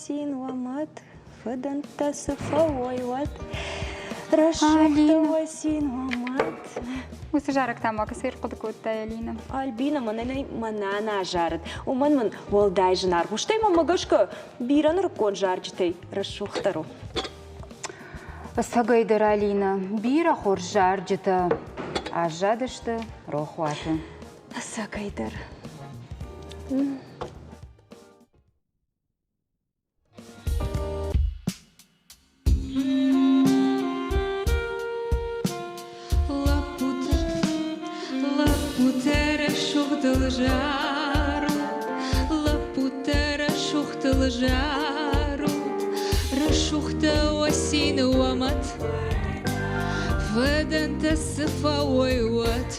уасин уӕ мад, фыдӕндтӕ цы фӕуой, уӕд. Рӕсугъдтӕ уасин уӕ мад. Уыцы зарӕг та ма кӕцӕй ӕрхъуыды кодтай, Алинӕ? Альбина мӕнӕн мӕнӕ нӕ зарыд. Уымӕн мын уӕлдай зынаргъ у. Стӕй мӕм гӕсгӕ бирӕ нырыккон зарджытӕй рӕсугъддӕр у. Ӕцӕгӕйдӕр, Алинӕ, бирӕ хорз зарджытӕ аззадысты рохуаты. Ӕцӕгӕйдӕр. Лӕппутӕ, лӕппутӕ рӕсугъдыл зарут, лӕппутӕ рӕсугъдыл зарут, рӕсугъдтӕ уӕ цины уӕ мӕт, фыдӕнтӕ цы фӕуой, уӕд.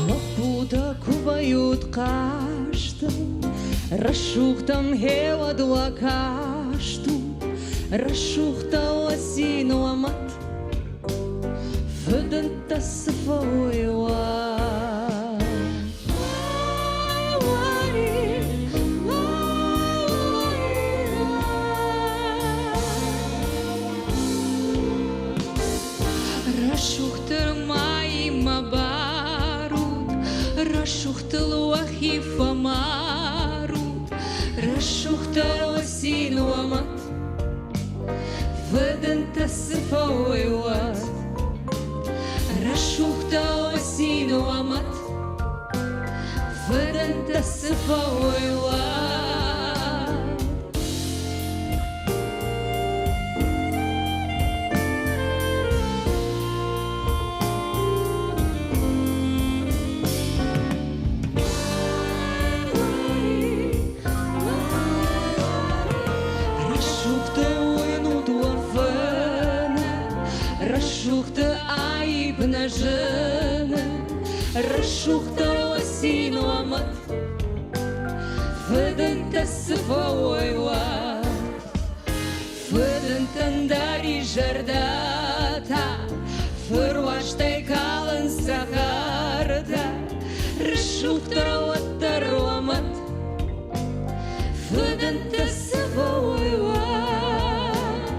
Лӕппутӕ куы вӕййут хъазты, Рӕсугъдтӕм хеуӕд уӕ каст у, Рӕсугъдтӕ уӕ цин, уӕ мӕт, Фыдындтӕ цы фӕуой, уӕд. Рӕсугъддӕр мӕимӕ барут, Рӕсугъдтыл уӕхи фӕмарут, Рӕсугъддӕр уӕ цин, уӕ мӕт, Фыдынтӕ цы фӕуой, уӕд. Рӕсугъдтӕ уӕ цин, уӕ мӕт, Фыдынтӕ цы фӕуой, уӕд. Рӕсугъды уынут уӕ фыны, Рӕсугъды аипп нӕ зыны, Рӕсугъдтӕ уӕ цин, уӕ мӕт, Фыдынтӕ цы фӕуой, уӕд. Фыдынтӕн дӕр ис зӕрдӕтӕ, Фыруастӕй калынц цӕхӕртӕ, Рӕсугъддӕр уӕддӕр уӕ мӕт. Фыдынтӕ цы фӕуой, уӕд.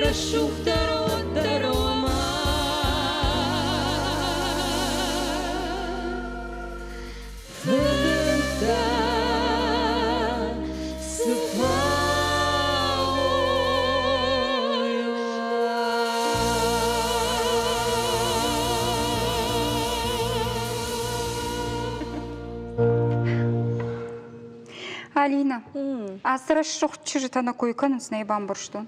Рӕсугъддӕр уӕддӕр уӕ мӕт. Фыдынтӕ цы фӕуой, Алина, ацы рӕсугъд чызджытӕ нӕ кой кӕнынц, нӕ бамбӕрстон.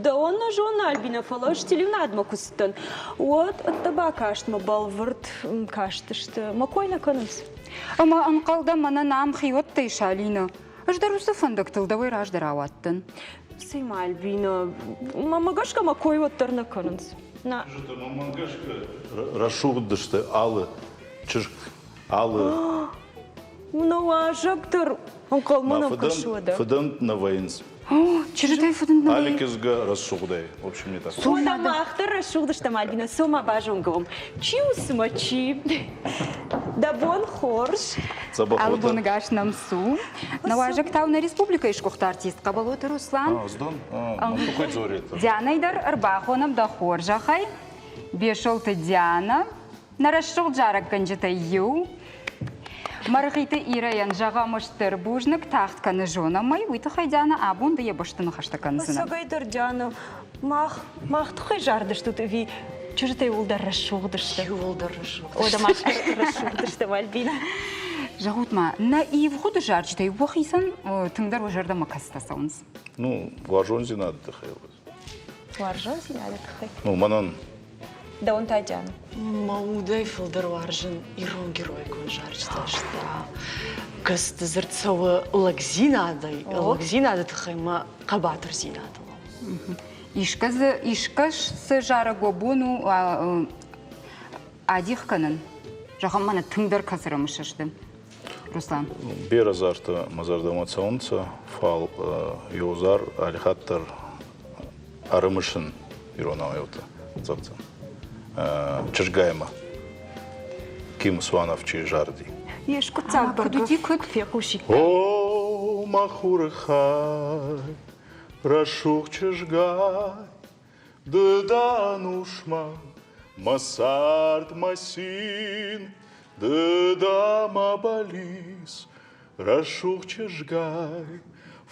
Дӕуӕн нӕ зоны, Альбинӕ, фӕлӕ ӕз телеуынадмӕ куы цыдтӕн, уӕд ӕддӕ бакастмӕ бӕлвырд кастысты. Мӕ кой нӕ кӕнынц. Ӕмӕ ӕнхъӕлдӕн мӕнӕн ам хиуӕттӕ ис, Алинӕ. Ӕз дӕр уыцы фӕндӕгтыл дӕуӕй раздӕр ауадтӕн. Цыма, Альбинӕ, мӕ гӕсгӕ мӕ кой уӕддӕр нӕ кӕнынц. Нӕ. Мӕнмӕ гӕсгӕ рӕсугъд сты алы чызг, алы Нӕ уазӕг дӕр ӕнхъӕлмӕ нӕм кӕсы уӕдӕ. Фыдӕнд нӕ вӕййынц. Чызджытӕй фыдӕнд нӕ Али кизгӕ рӕсугъдӕй. В общем, не так. Уӕдӕ мах дӕр рӕсугъд стӕм, Альбина, цома базонгӕ уӕм. Чи у цымӕ, чи? Дӕ бон хорз. Алыбоны гас нӕм цу. Нӕ уазӕг та у нӕ республикӕйы сгуыхт артист Хъӕбӕлоты Руслан. Дианӕй дӕр ӕрбахонӕм дӕ хорзӕхӕй. Бесолты Диана, Нӕ рӕсугъд зарӕггӕнджытӕй иу, Мӕргъиты Ирӕйӕн зӕгъӕм стыр бузныг тагъд кӕны зонӕм ӕй, уый тыххӕй Диана абон ды йӕ бӕсты ныхӕстӕ кӕндзынӕ. Ӕцӕгӕйдӕр, Диана, мах, мах тыххӕй зардыстут ӕви чызджытӕ иууылдӕр рӕсугъд сты? Иууылдӕр рӕсугъд. О, мах рӕсугъд стӕм, Альбина. Зӕгъут-ма, нӕ ивгъуыды зарджытӕй уӕхицӕн тынгдӕр уӕ зӕрдӕмӕ кӕцытӕ цӕуынц? Ну, уарзондзинады тыххӕй. Уарзондзинады тыххӕй? Ну, мӕнӕн Дӕуӕн та, Диана? Мӕ удӕй фылдӕр уарзын ирон героикон зарджытӕ сты. Кӕцыты дзырд цӕуы лӕгдзинадӕй, лӕгдзинады тыххӕй мӕ хъӕбатырдзинадыл. Искӕцы искӕцы зарӕг уӕ бон у адих кӕнын? Зӕгъӕм, мӕнӕ тынгдӕр кӕцы рымысысты? Руслан. Берӕ зартӕ мӕ зӕрдӕмӕ цӕунцӕ, фал еу зар аллихатт дӕр ӕрымысын иронау еутӕ зӕгъдзӕн. Чызгаймӕ Ким Суанов чи зарди. Е скъуыддзаг бӕргӕ куыд фехъусиккам. О, мӕ хуры хай, рӕсугъд чызгай, ды дӕ ӕнусмӕ мӕ цард, мӕ цин, ды дӕ мӕ бӕллиц, рӕсугъд чызгай,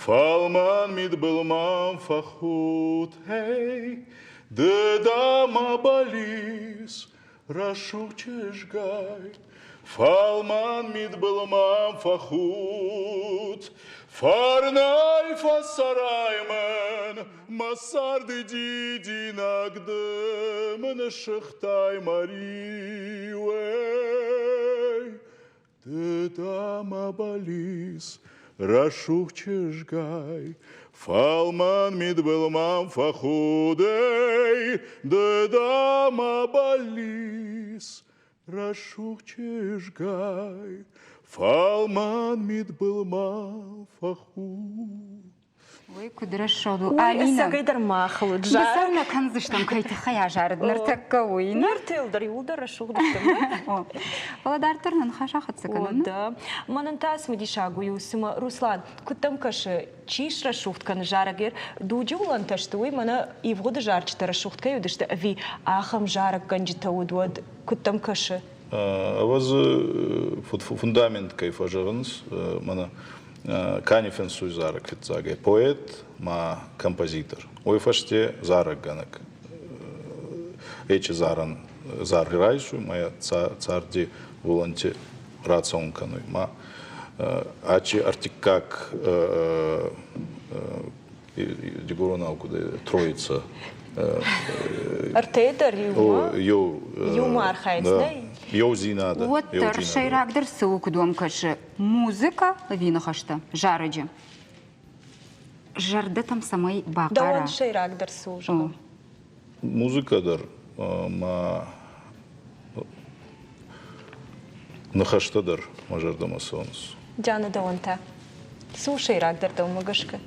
фӕлмӕн мидбыл мӕм фӕхудт, эй, ды дӕ мӕ бӕллиц, рӕсугъд чызгай, фӕлмӕн мидбыл мӕм фӕхудт. Фӕрнӕй фӕцӕрай мӕн, мӕ царды дидинӕг ды мын ссыгътай мӕ риуӕй. Ды дӕ мӕ бӕллиц, рӕсугъд чызгай, Фӕлмӕн мидбыл мӕм фӕхудӕй, Ды дӕ мӕ бӕллиц, рӕсугъд чызгай, Фӕлмӕн мидбыл мӕм фӕхуд. Ой, куыд рӕсугъд у. Уый Алинӕ, ӕцӕгӕйдӕр махыл уыд быцӕу нӕ кӕндзыстӕм, кӕй тыххӕй азарыд ныртӕккӕ уый. Нартыл дӕр иууылдӕр рӕсугъд сты. О, фӕлӕ дарддӕр нӕ ныхас ахӕццӕ кӕнӕм. Да. Мӕнӕн та цымыдисаг уый у, цымӕ, Руслан, куыд дӕм кӕсы, чи срӕсугъд кӕны зарӕг дуджы уылӕнтӕ сты, уый мӕнӕ ивгъуыды зарджытӕ рӕсугъд кӕй уыдысты, ӕви ахӕм зарӕггӕнджытӕ уыд, уӕд куыд дӕм кӕсы? Ӕвӕдзы фундамент кӕй фӕзӕгъынц, мӕнӕ Кани финсуй зарӕг фиццагӕй поэт ма композитор. Уой фӕсте зарӕггӕнӕг. Эчи зарӕн зар райсуй ма царди уолӕнти рацӕун кӕнуй. Ма ачи ӕртиккаг дигоронау куд троица. Ӕртӕ дӕр иумӕ? Иумӕ архайынц, нӕ? Еудзийнадӕ. Уӕддӕр сӕйрагдӕр цы у, куыд уӕм кӕсы? Музыкӕ ӕви ныхӕстӕ? Зарӕджы. Зӕрдӕтӕм цӕмӕй бахъара? Дӕуӕн сӕйрагдӕр цы у, зӕгъӕм? Музыкӕ дӕр ма ныхӕстӕ дӕр мӕ зӕрдӕмӕ цӕуынц. Диана, дӕуӕн та? Цы у сӕйрагдӕр дӕумӕ гӕсгӕ?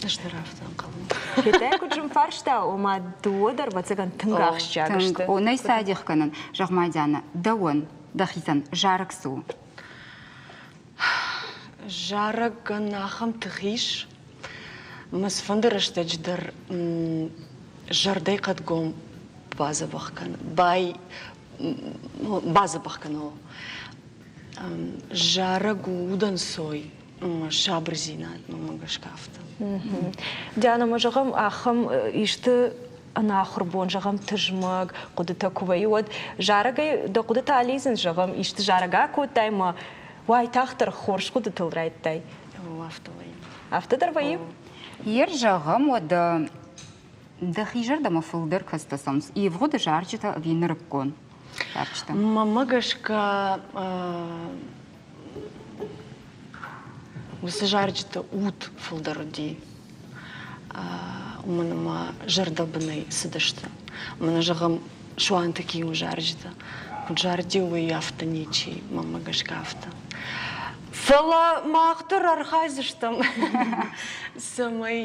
Ӕз дӕр афтӕ ӕнхъӕлын. Петӕ куыд зын фарста, ома дыууӕ дӕр ӕвӕццӕгӕн тынг ахсджиаг сты. О, нӕй сӕ адих кӕнын. Зӕгъ-ма, Диана, дӕуӕн, дӕхицӕн зарӕг цы у? Зарӕгӕн ахӕм тых ис, ӕмӕ цыфӕнды рӕстӕджы дӕр зӕрдӕйы хъӕдгом бадзӕбӕх кӕны, бай бадзӕбӕх кӕны. Зарӕг у удӕнцой сабырдзинад, мӕнмӕ гӕсгӕ афтӕ. Диана, ма зӕгъӕм, ахӕм исты ӕнахуыр бон, зӕгъӕм, тызмӕг хъуыдытӕ куы вӕййы, уӕд зарӕгӕй дӕ хъуыдытӕ алидзынц, зӕгъӕм, исты зарӕг акодтай ӕмӕ уайтагъддӕр хорз хъуыдытыл райдтай. О, афтӕ вӕййы. Афтӕ дӕр вӕййы? Ер зӕгъӕм, уӕдӕ дӕхи зӕрдӕмӕ фылдӕр кӕцытӕ цӕуынц, ивгъуыды зарджытӕ ӕви нырыккон зарджытӕ? Мӕнмӕ гӕсгӕ уыцы зарджыты уд фылдӕр уыди, уымӕн ӕмӕ зӕрдӕбынӕй цыдысты. Мӕнӕ зӕгъӕм, Суанты Киуы зарджытӕ. Куыд зарди, уый афтӕ ничи, мӕнмӕ гӕсгӕ афтӕ. Фӕлӕ мах дӕр архайдзыстӕм, цӕмӕй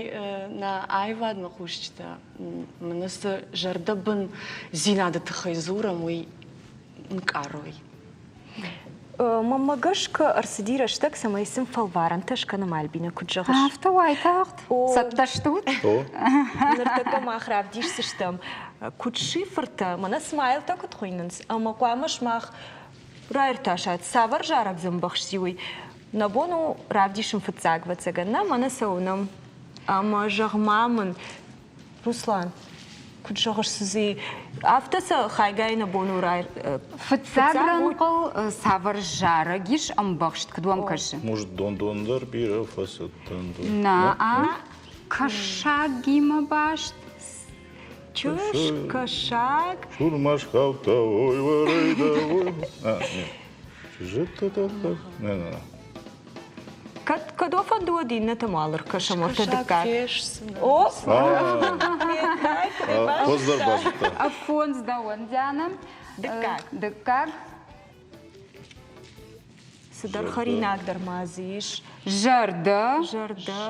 нӕ аивадмӕ хъусджытӕ мӕнӕ цы зӕрдӕбындзинады тыххӕй дзурӕм, уый нкъарой. Мӕнмӕ гӕсгӕ ӕрцыди рӕстӕг, цӕмӕй сын фӕлварӕнтӕ скӕнӕм, Альбинӕ, куыд зӕгъыс? Афтӕ уайтагъд. Цӕттӕ стут? Ныртӕккӕ мах равдисдзыстӕм, куыд шифртӕ, мӕнӕ смайлтӕ куыд хуыйнынц, ӕмӕ хъуамӕ сымах раиртасат, цавӕр зарӕг дзы ӕмбӕхсти, уый. Нӕ бон у равдисын фыццаг, ӕвӕццӕгӕн, нӕ мӕнӕ цӕуынӕм. Ӕмӕ зӕгъ-ма мын, Руслан, куыд зӕгъыс, Сузи, афтӕ сӕ хайгай нӕ бон у рай... Фыццаг рӕнхъыл цавӕр зарӕг ис ӕмбӕхст, куыд уӕм кӕсы? Может, дон-дон дӕр бирӕ фӕцыдтӕн. На, а кӕсагимӕ баст? Чызг, кӕсаг. Сурма схаудта, ой, уӕрӕйдӕ, ой. А, нет. Чызджытӕ-та-та. Не-не. Кӕд кӕд уӕ фӕнды, уӕд иннӕтӕм уал ӕркӕсӕм ӕртӕ дыккаг. О, Фондз базыдта. Фондз дӕуӕн, Диана. Дыккаг. Дыккаг. Цыдӕр хӕринаг дӕр ма дзы ис. Зӕрдӕ. Зӕрдӕ,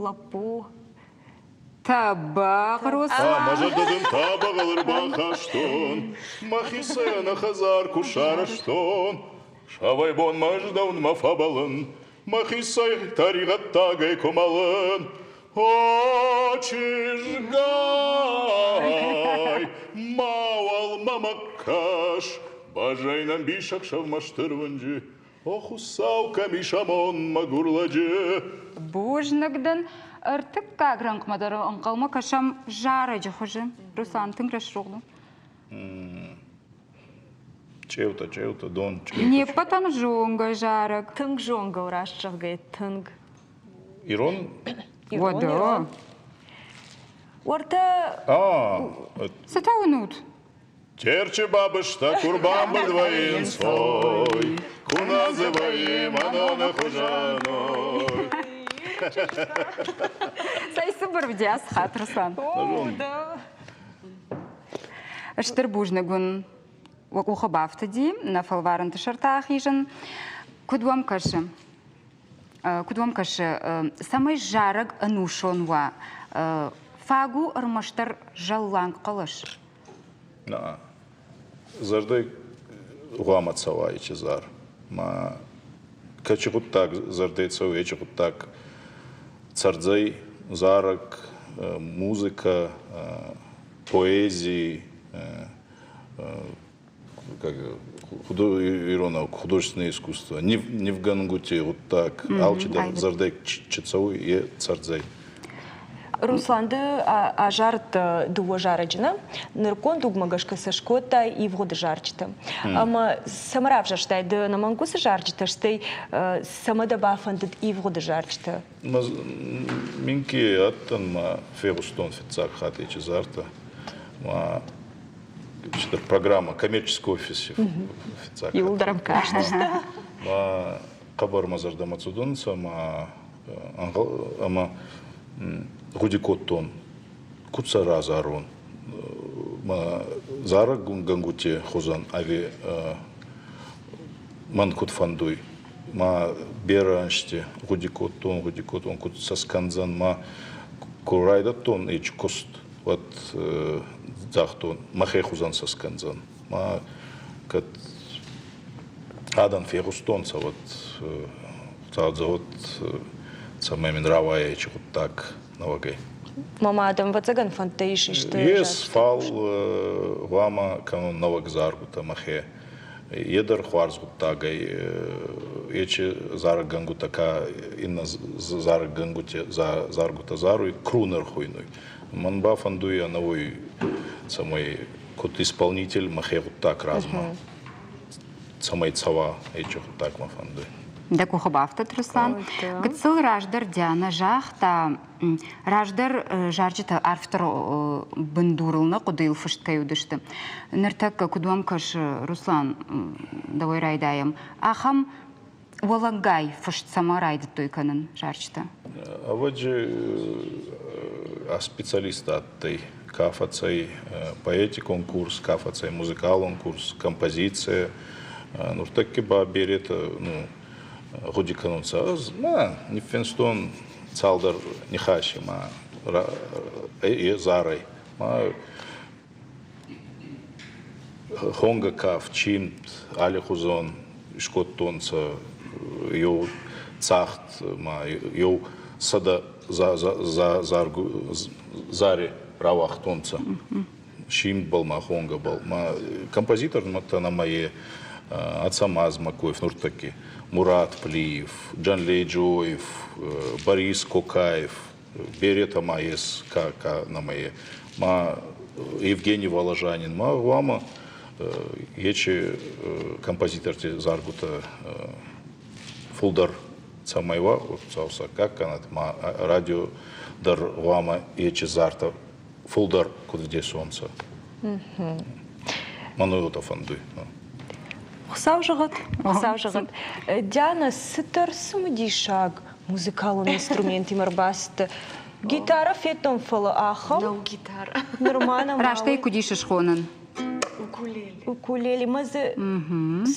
лӕппу. Тӕбӕгъ, Руслан. Мӕ зӕрдӕ дын тӕбӕгъыл ӕрбахастон, мӕхицӕн хӕдзар куы сарӕзтон. Савай бонмӕ ӕз дӕунмӕ фӕбӕллын, Мӕхицӕй тӕригъӕддагӕй куы мӕлын. О, чызгай, мауал мӕм кӕс, Баззай нӕм бисӕхсӕвмӕ стыр уынджы. О, Хуыцау, кӕм ис амон мӕгуыр лӕджы? Бузныг дын. Ӕртыккаг рӕнхъмӕ дӕр ӕнхъӕлмӕ кӕсӕм зарӕджы хуызы. Руслан, тынг рӕсугъд у. Чъеутӕ, чъеутӕ, дон, чъеутӕ. Не ппӕтӕн зонгӕ зарӕг. Тынг зонгӕ у, раст зӕгъгӕйӕ, тынг. Ирон? Ирон, Уӕдӕ. ирон. Уӕртӕ А, Цытӕ уынут? Терчы бабызтӕ куы рбамбырд вӕййынц, ой, куы нӕ дзы вӕййы мӕнӕны хуызӕн, ой. Цӕй цыбыр уыди ацы хатт, Руслан. О, да. Стыр бузныг уын уӕ къухы бафтыди нӕ фӕлварӕнты сӕртӕ ахизын. Куыд уӕм кӕсы? Куыд уӕм кӕсы, цӕмӕй зарӕг ӕнусон уа, фаг у ӕрмӕстдӕр зӕлланг хъӕлӕс? Нӕ. Зӕрдӕ гъуамӕ цӕуа ечи зар. Ма кӕчи гъуддаг зӕрдӕй цӕуй, ечи гъуддаг цӕрдзӕй зарӕг, музыкӕ, поэзи, как иронау художественное искусство, нивгӕнгути гъуддаг, алчидӕр зӕрдӕй чи цӕуй, е цӕрдзӕй. Руслан, ды азарыдтӕ дыууӕ зарӕджы, нӕ? Нырыккон дугмӕ гӕсгӕ сӕ скодтай ивгъуыды зарджытӕ. Ӕмӕ цӕмӕ равзӕрстай ды ӕнӕмӕнг уыцы зарджытӕ, стӕй цӕмӕ дӕ бафӕндыд ивгъуыды зарджытӕ? Минкъий адтӕн ма фегъустон фиццаг хатт ечи зартӕ. Ма чидӕр программа коммерческий офиси фиццаг. Иуылдӕр ӕм кастысты. Ма хъӕбӕр мӕ зӕрдӕмӕ цудӕнцӕ ма ӕма гъуди кодтон, куд сӕ разарон. Ма зарӕггӕнгути хузӕн ӕви мӕн куд фӕндуй. Ма берӕ ӕнзти гъуди кодтон, гъуди кодтон, куд сӕ скӕндзӕн. Ма ку райдӕдтон ечи куст, уӕд загътон, мӕхе хузӕн сӕ скӕндзӕн. Ма кӕд адӕн фегъустонцӕ, уӕд Хуцау цӕмӕй мин рауайа ечи гъуддаг нӕуӕгӕй. Мама, адӕм ӕвӕццӕгӕн фӕндтӕ ис исты? Ес, фал гъуама кӕнон нӕуӕг заргутӕ мӕхе. Е дӕр хуарз гъуддаг ӕй. Ечи зарӕггӕнгутӕ ка иннӕ зарӕггӕнгути заргутӕ заруй, крунер хуйнуй. Мӕн ба фӕндуй ӕнӕуой, цӕмӕй куд исполнитель мӕхе гъуддаг размӕ цӕмӕй цӕуа, ечи гъуддаг мӕ фӕндуй. Дӕ къухы бафтыд, Руслан. Гыццыл раздӕр Диана загъта, раздӕр зарджытӕ арфдӕр бындурыл нӕ хъуыдыйыл фыст кӕй уыдысты. Ныртӕккӕ, куыд уӕм кӕсы, Руслан, дӕуӕй райдайӕм, ахӕм уӕлӕнгай фыст цӕмӕ райдыдтой кӕнын зарджытӕ? Ӕвӕджи а специалист адтӕй, ка фӕцӕй поэтикон курс, ка фӕцӕй музыкалон курс, композиция. Нуртӕкки ба беретӕ ну, гъуди кӕнунцӕ, ӕз ма ниффинстон цалдӕр нихӕси ма е зарӕй. Ма Хонгӕ кафт, чимд аллихузон искодтонцӕ еу цагъд ма еу сӕдӕ зари рауагътонцӕ. Симдбӕл ма хонгӕбӕл. Ма композитор нӕмӕ е Ацамаз Макоев нуртӕкки, Мурат Плиев, Джанлей Джоев, Борис Кокаев, беретӕ ма ес, ка, ка нӕмӕ е. Ма Евгений Воложанин, ма гъуама ечи композиторти заргутӕ фулдӕр цӕмӕй уа, саккаг кӕнӕд, ма радио дӕр гъуама ечи зартӕ фулдӕр куд вдесонцӕ. Мӕн уотӕ фӕндуй. Хуыцау зӕгъӕд, Хуыцау зӕгъӕд. Диана, цыдӕр цымыдисаг музыкалон инструментимӕ ӕрбацыдтӕ. Гитарӕ федтон, фӕлӕ ахӕм. Нӕу гитарӕ. Нырма нӕма. Раст ӕй куыд ис схонӕн? Укулеле. Укулеле. Мӕ дзы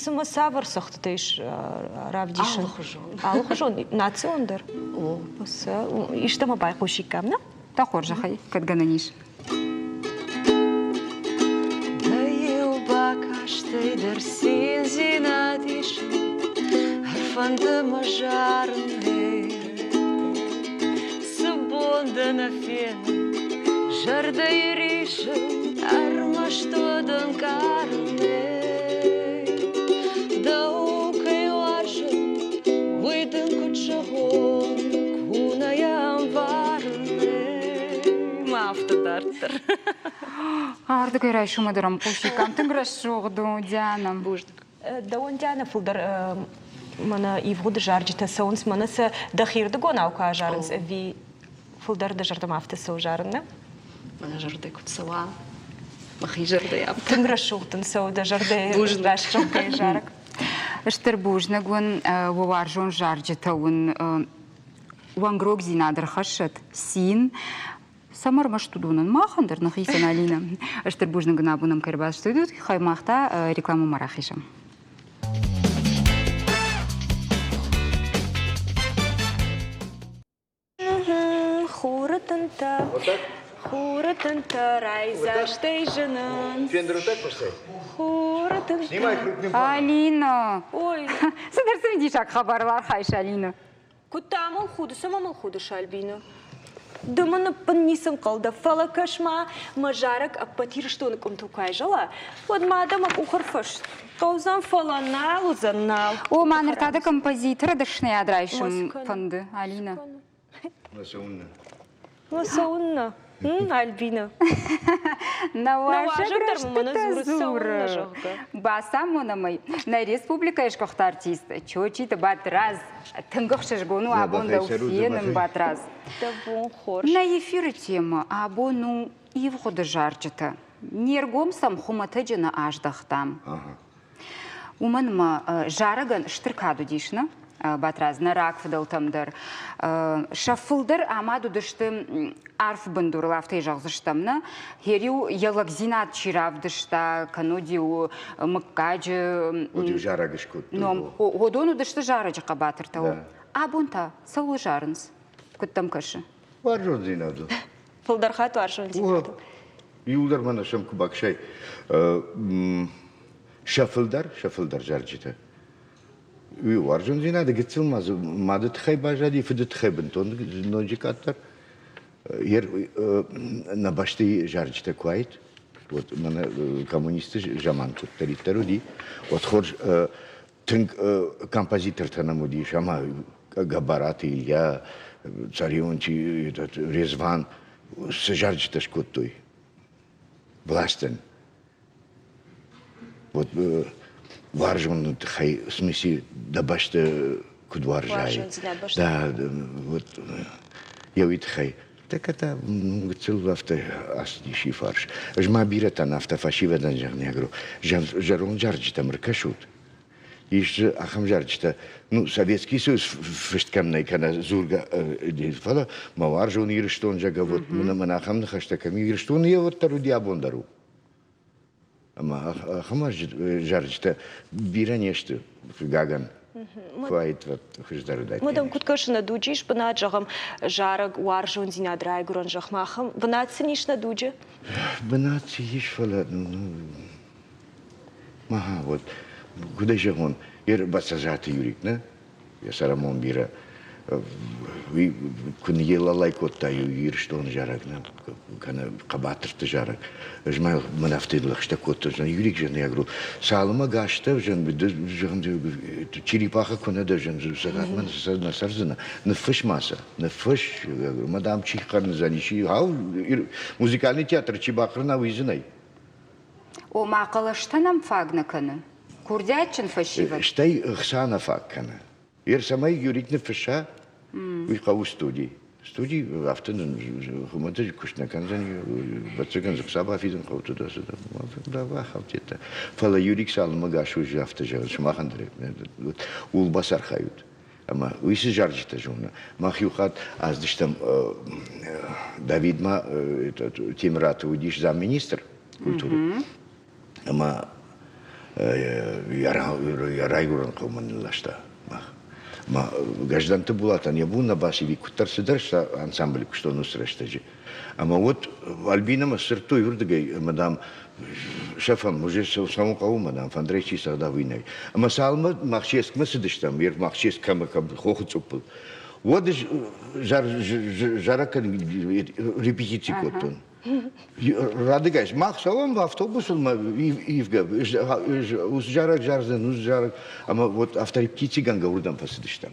цымӕ цавӕр цӕгъдтытӕ ис равдисын? Алыхуызон. Алыхуызон, национ дӕр? О. Истӕмӕ байхъусиккам, нӕ? Дӕ хорзӕхӕй, кӕд гӕнӕн ис. Дӕ еу бакастӕй дӕр циндзинад ис. Фӕнды мӕ зарын, цы бон дӕ нӕ фенын, зӕрдӕйы рисын, ӕрмӕст уӕд ӕнкъарын. Дӕу кӕй уарзын, уый дын куыд зӕгъон, ку нӕ йӕ ӕмбарын. Ма афтӕ дарддӕр. Ардыгӕй райсомы дӕр ӕм хъусиккам. Тынг рӕсугъд у, Диана. Бузныг. Дӕуӕн, Диана, фылдӕр мӕнӕ ивгъуыды зарджытӕ цӕуынц, мӕнӕ сӕ дӕхирдыгонау куы азарынц, ӕви фылдӕр дӕ зӕрдӕмӕ афтӕ цӕуы зарын, нӕ? Мӕнӕ зӕрдӕ куыд цӕуа, мӕхи зӕрдӕйӕ афтӕ. Тынг рӕсугъд дын цӕуы дӕ зӕрдӕйы рӕсугъдӕй зарӕг. Стыр бузныг уын, уӕ уарзон зарджытӕ уын уӕнгрогдзинад ӕрхӕссӕд, цин, Цӕмӕ ӕрмӕст уыдонӕн, махӕн дӕр нӕхицӕн, Алинӕ. Стыр бузныг ын абон ӕм кӕй ӕрбацыдыстут, уый мах та рекламӕмӕ рахизӕм. Хуры тынтӕ, хуры тынтӕ райдзастӕй зынынц. Хуры тынтӕ. Алина! Ой! Цыдӕр цымыдисаг хабарыл архайыс, Алина. Куыд та мыл худыс ӕмӕ мыл худыс, Альбина? Ды мын ӕппын ницы ӕнхъӕл дӕ, фӕлӕ кӕс-ма, мӕ зарӕг ӕппӕт Ирыстоны къуымтыл куы айзӕла, уӕд ма дӕ мӕ къух ӕрфӕст хъӕудзӕн, фӕлӕ нал уыдзӕн, нал. О, ма ныр та дӕ композиторы дӕсныйад райсын фӕнды, Алина? Ну, цӕуыннӕ? Альбина. Нӕ уазӕг рӕстытӕ дзуры. Бацамонӕм ӕй. Нӕ республикӕйы сгуыхт артист Чочиты Батрадз. Тынг ӕхсызгон у абон дӕу фенын, Батрадз. Дӕ бон хорз. Нӕ эфиры темӕ абон у ивгъуыды зарджытӕ. Не ргом сӕм хуымӕтӕджы нӕ аздӕхтам. Уымӕн ӕмӕ зарӕгӕн стыр кад уыдис, нӕ? Батрадз, нӕ рагфыдӕлтӕм дӕр. Сӕ фылдӕр амад уыдысты арф бындурыл, афтӕ зӕгъдзыстӕм, нӕ? Хериу йӕ лӕгдзинад чи равдыста, кӕннод-иу мыггаджы Уыд-иу зарӕг скодтой. ном. Уыдон уыдысты зарӕджы хъӕбатыртӕ. Абон та цӕуыл зарынц? Куыд дӕм кӕсы? Уарзондзинадыл. Фылдӕр хатт уарзондзинадыл. Иуылдӕр мӕнӕ сӕм куы бакӕсай, сӕ фылдӕр, сӕ фылдӕр зарджытӕ. Уый уарзондзинады гыццыл ма дзы мады тыххӕй баззади, фыды тыххӕй бынтон ноджы къаддӕр. Нӕ бӕсты зарджытӕ куы уаид, уӕд мӕнӕ коммунисты заман куыддӕриддӕр уыди, уӕд хорз тынг композитортӕ нӕм уыдис, ӕмӕ Гӕбӕраты Илья, Царионти Резван цы зарджытӕ скодтой властӕн. Вот уарзоны тыххӕй, в смысле, дӕ бӕстӕ куыд уарзай. Да, вот йӕ уый тыххӕй. Тӕккӕ та гыццыл афтӕ ацыдис и фарс. Ӕз ма бирӕтӕн афтӕ фӕсивӕдӕн зӕгъын, я говорю, зӕронд зарджытӕм ӕркӕсут. Ис дзы ахӕм зарджытӕ, ну, Советский Союз фыст кӕм нӕй, кӕнӕ дзургӕ, фӕлӕ мӕ уарзон Ирыстон, зӕгъгӕ, вот мӕн ахӕм ныхӕстӕ кӕм и, Ирыстоны йӕ уӕддӕр уыди, абон дӕр у. Ӕмӕ ахӕм зарджытӕ бирӕ не сты, хъыгагӕн. Куы хуыздӕр уыдаид. Мадам, куыд кӕсы нӕ дуджы ис бынат, зӕгъӕм, зарӕг, уарзондзинад райгуырӕн зӕхмӕ, ахӕм бынат сын ис нӕ дуджы? Бынат цы ис, фӕлӕ ага, вот куыдӕй зӕгъон, Бацӕзаты Юрик, нӕ? Йӕ цӕрӕнбон бирӕ. Уый куы ныйелалай кодта иу Ирыстоны зарӕг, нӕ, кӕнӕ хъӕбатырты зарӕг. Ӕз ма мӕн афтӕ лӕгъстӕ кодтон, Юрик, зӕгъын, я говорю, цалынмӕ гӕстӕ, зӕгъын, черепаха куы нӕ дӕ, зӕгъын, цӕгатмӕ нӕ цӕрдзынӕ, ныффыс ма сӕ, ныффыс, я говорю, мадам чи хъӕрндзӕни, чи, ау, музыкальный театр чи бахъырна, уый дзы нӕй. Ома хъӕлӕстӕ нӕм фаг нӕ кӕны? Курдиатджын фӕсивӕд. Стӕй ӕхца нӕ фаг кӕны. Ер цӕмӕй Юрик ныффысса, уый хъӕуы студи. Студи афтӕ нын хуымӕтӕджы куыст нӕ кӕндзӕни, ӕвӕццӕгӕн дзы ӕхца бафидын хъӕуы туда ахӕмтӕ. Фӕлӕ Юрик цалынмӕ гас у, афтӕ зӕгъы, сымахӕн дӕр ууыл бацархайут. Ӕмӕ уый цы зарджытӕ зоны? Мах иу хатт аздыстӕм Давидмӕ Темыраты уыдис замминистр культуры. Ӕмӕ йӕ райгуырӕн хъӕумӕ нылласта мах. Ма Гӕздӕнты Булатӕн йӕ бон нӕ бацыди, куыддӕр цыдӕр сӕ ансамблы куыстон уыцы рӕстӕджы. Ӕмӕ уӕд Альбинӕмӕ сдзырдтой уырдыгӕй, ӕмӕ, дам, сӕфӕм, уже цӕуын хъӕуы мӕнӕн, фӕндырӕй чи цӕгъда, уый нӕй. Ӕмӕ цалынмӕ Махческмӕ цыдыстӕм, Махческ кӕм хохы цъуппыл, уӕд зарӕг репетици кодтон. Радыгай, мах цӕуӕм автобусыл мӕ ивгӕ, уыцы зарӕг зардзӕн, уыцы зарӕг, ӕмӕ вот авторепетицигӕнгӕ уырдӕм фӕцыдыстӕм.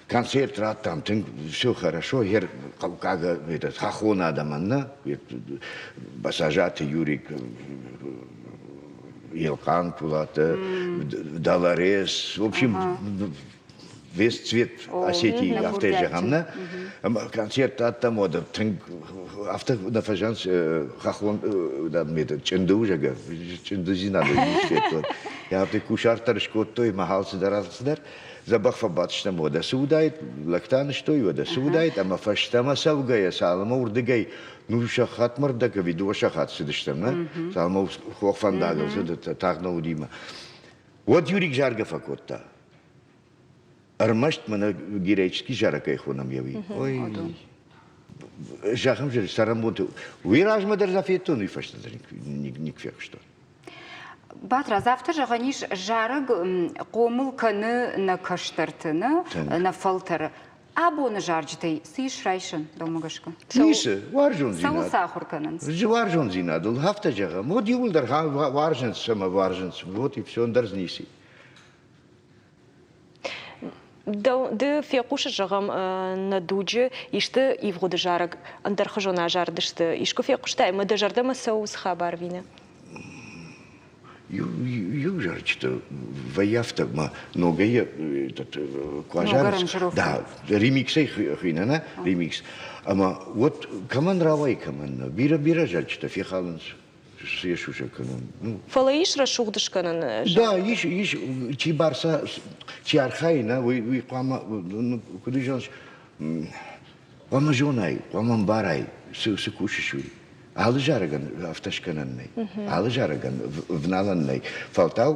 Концерт радтам, тынг все хорошо, хер хъӕуккаг этот хӕххон адӕмӕн нӕ, Басажаты Юрик, Елхъан Кулаты, Долорес, в общем, весь цвет Осетии афтӕ зӕгъӕм, нӕ? Концерт радтам, уӕдӕ тынг афтӕ нӕ фӕзӕнц хӕххон чъынды у, зӕгъгӕ, чъындыдзинады федтон. Афтӕ кусарт дӕр скодтой, мӕ алцыдӕр, алцыдӕр. Дзӕбӕх фӕбадтыстӕм, уӕдӕ цы уыдаид, лӕгтӕ нызтой, уӕдӕ цы уыдаид, ӕмӕ фӕстӕмӕ цӕугӕйӕ цалынмӕ уырдыгӕй ну сахатмӕ рдӕг ӕви дыууӕ сахат цыдыстӕм, нӕ? Цалынмӕ хохфӕндагыл цыд, тагъд нӕ уыдимӕ. Уӕд Юрик заргӕ фӕкодта. Ӕрмӕст мӕнӕ героический зарӕг кӕй хонӕм, еуи. Ой, зӕгъӕм, цӕрӕнбонты уый размӕ дӕр нӕ федтон, уый фӕстӕ дӕр ник фехъуыстон. Батрадз, афтӕ зӕгъӕн ис, зарӕг хъомыл кӕны нӕ кӕстӕрты, нӕ, нӕ фӕлтӕры. Абоны зарджытӕй цы ис райсӕн, дӕумӕ гӕсгӕ? Ницы, уарзондзинад. Цӕуыл сӕ ахуыр кӕнынц? Уарзондзинадыл, афтӕ зӕгъӕм. Вот иууылдӕр уарзынц ӕмӕ уарзынц. Вот и все, ӕндӕр дзы ницы. Ды фехъусыс, зӕгъӕм, нӕ дуджы исты ивгъуыды зарӕг ӕндӕрхуызон азардысты. Искуы фехъуыстай ӕмӕ дӕ зӕрдӕмӕ цӕуы уыцы хабар ӕви нӕ? Иу зарджытӕ вӕййы афтӕ, ма ногӕй куы азарынц, да, ремиксӕй хуыйны, нӕ, ремикс. Ӕмӕ вот кӕмӕн рауайы, кӕмӕн нӕ. Бирӕ-бирӕ зарджытӕ фехалынц йӕ сусӕг кӕнын. Фӕлӕ ис рӕсугъд скӕнӕн. Да, ис, ис, чи барса, чи архайы, нӕ, уый, уый хъуамӕ, куыд зӕгъынц, хъуамӕ зонай, хъуамӕ ӕмбарай, цы, цы кусыс, уый. Алы зарӕгӕн афтӕ скӕнӕн нӕй, алы зарӕгӕн вналӕн нӕй. Фӕлтау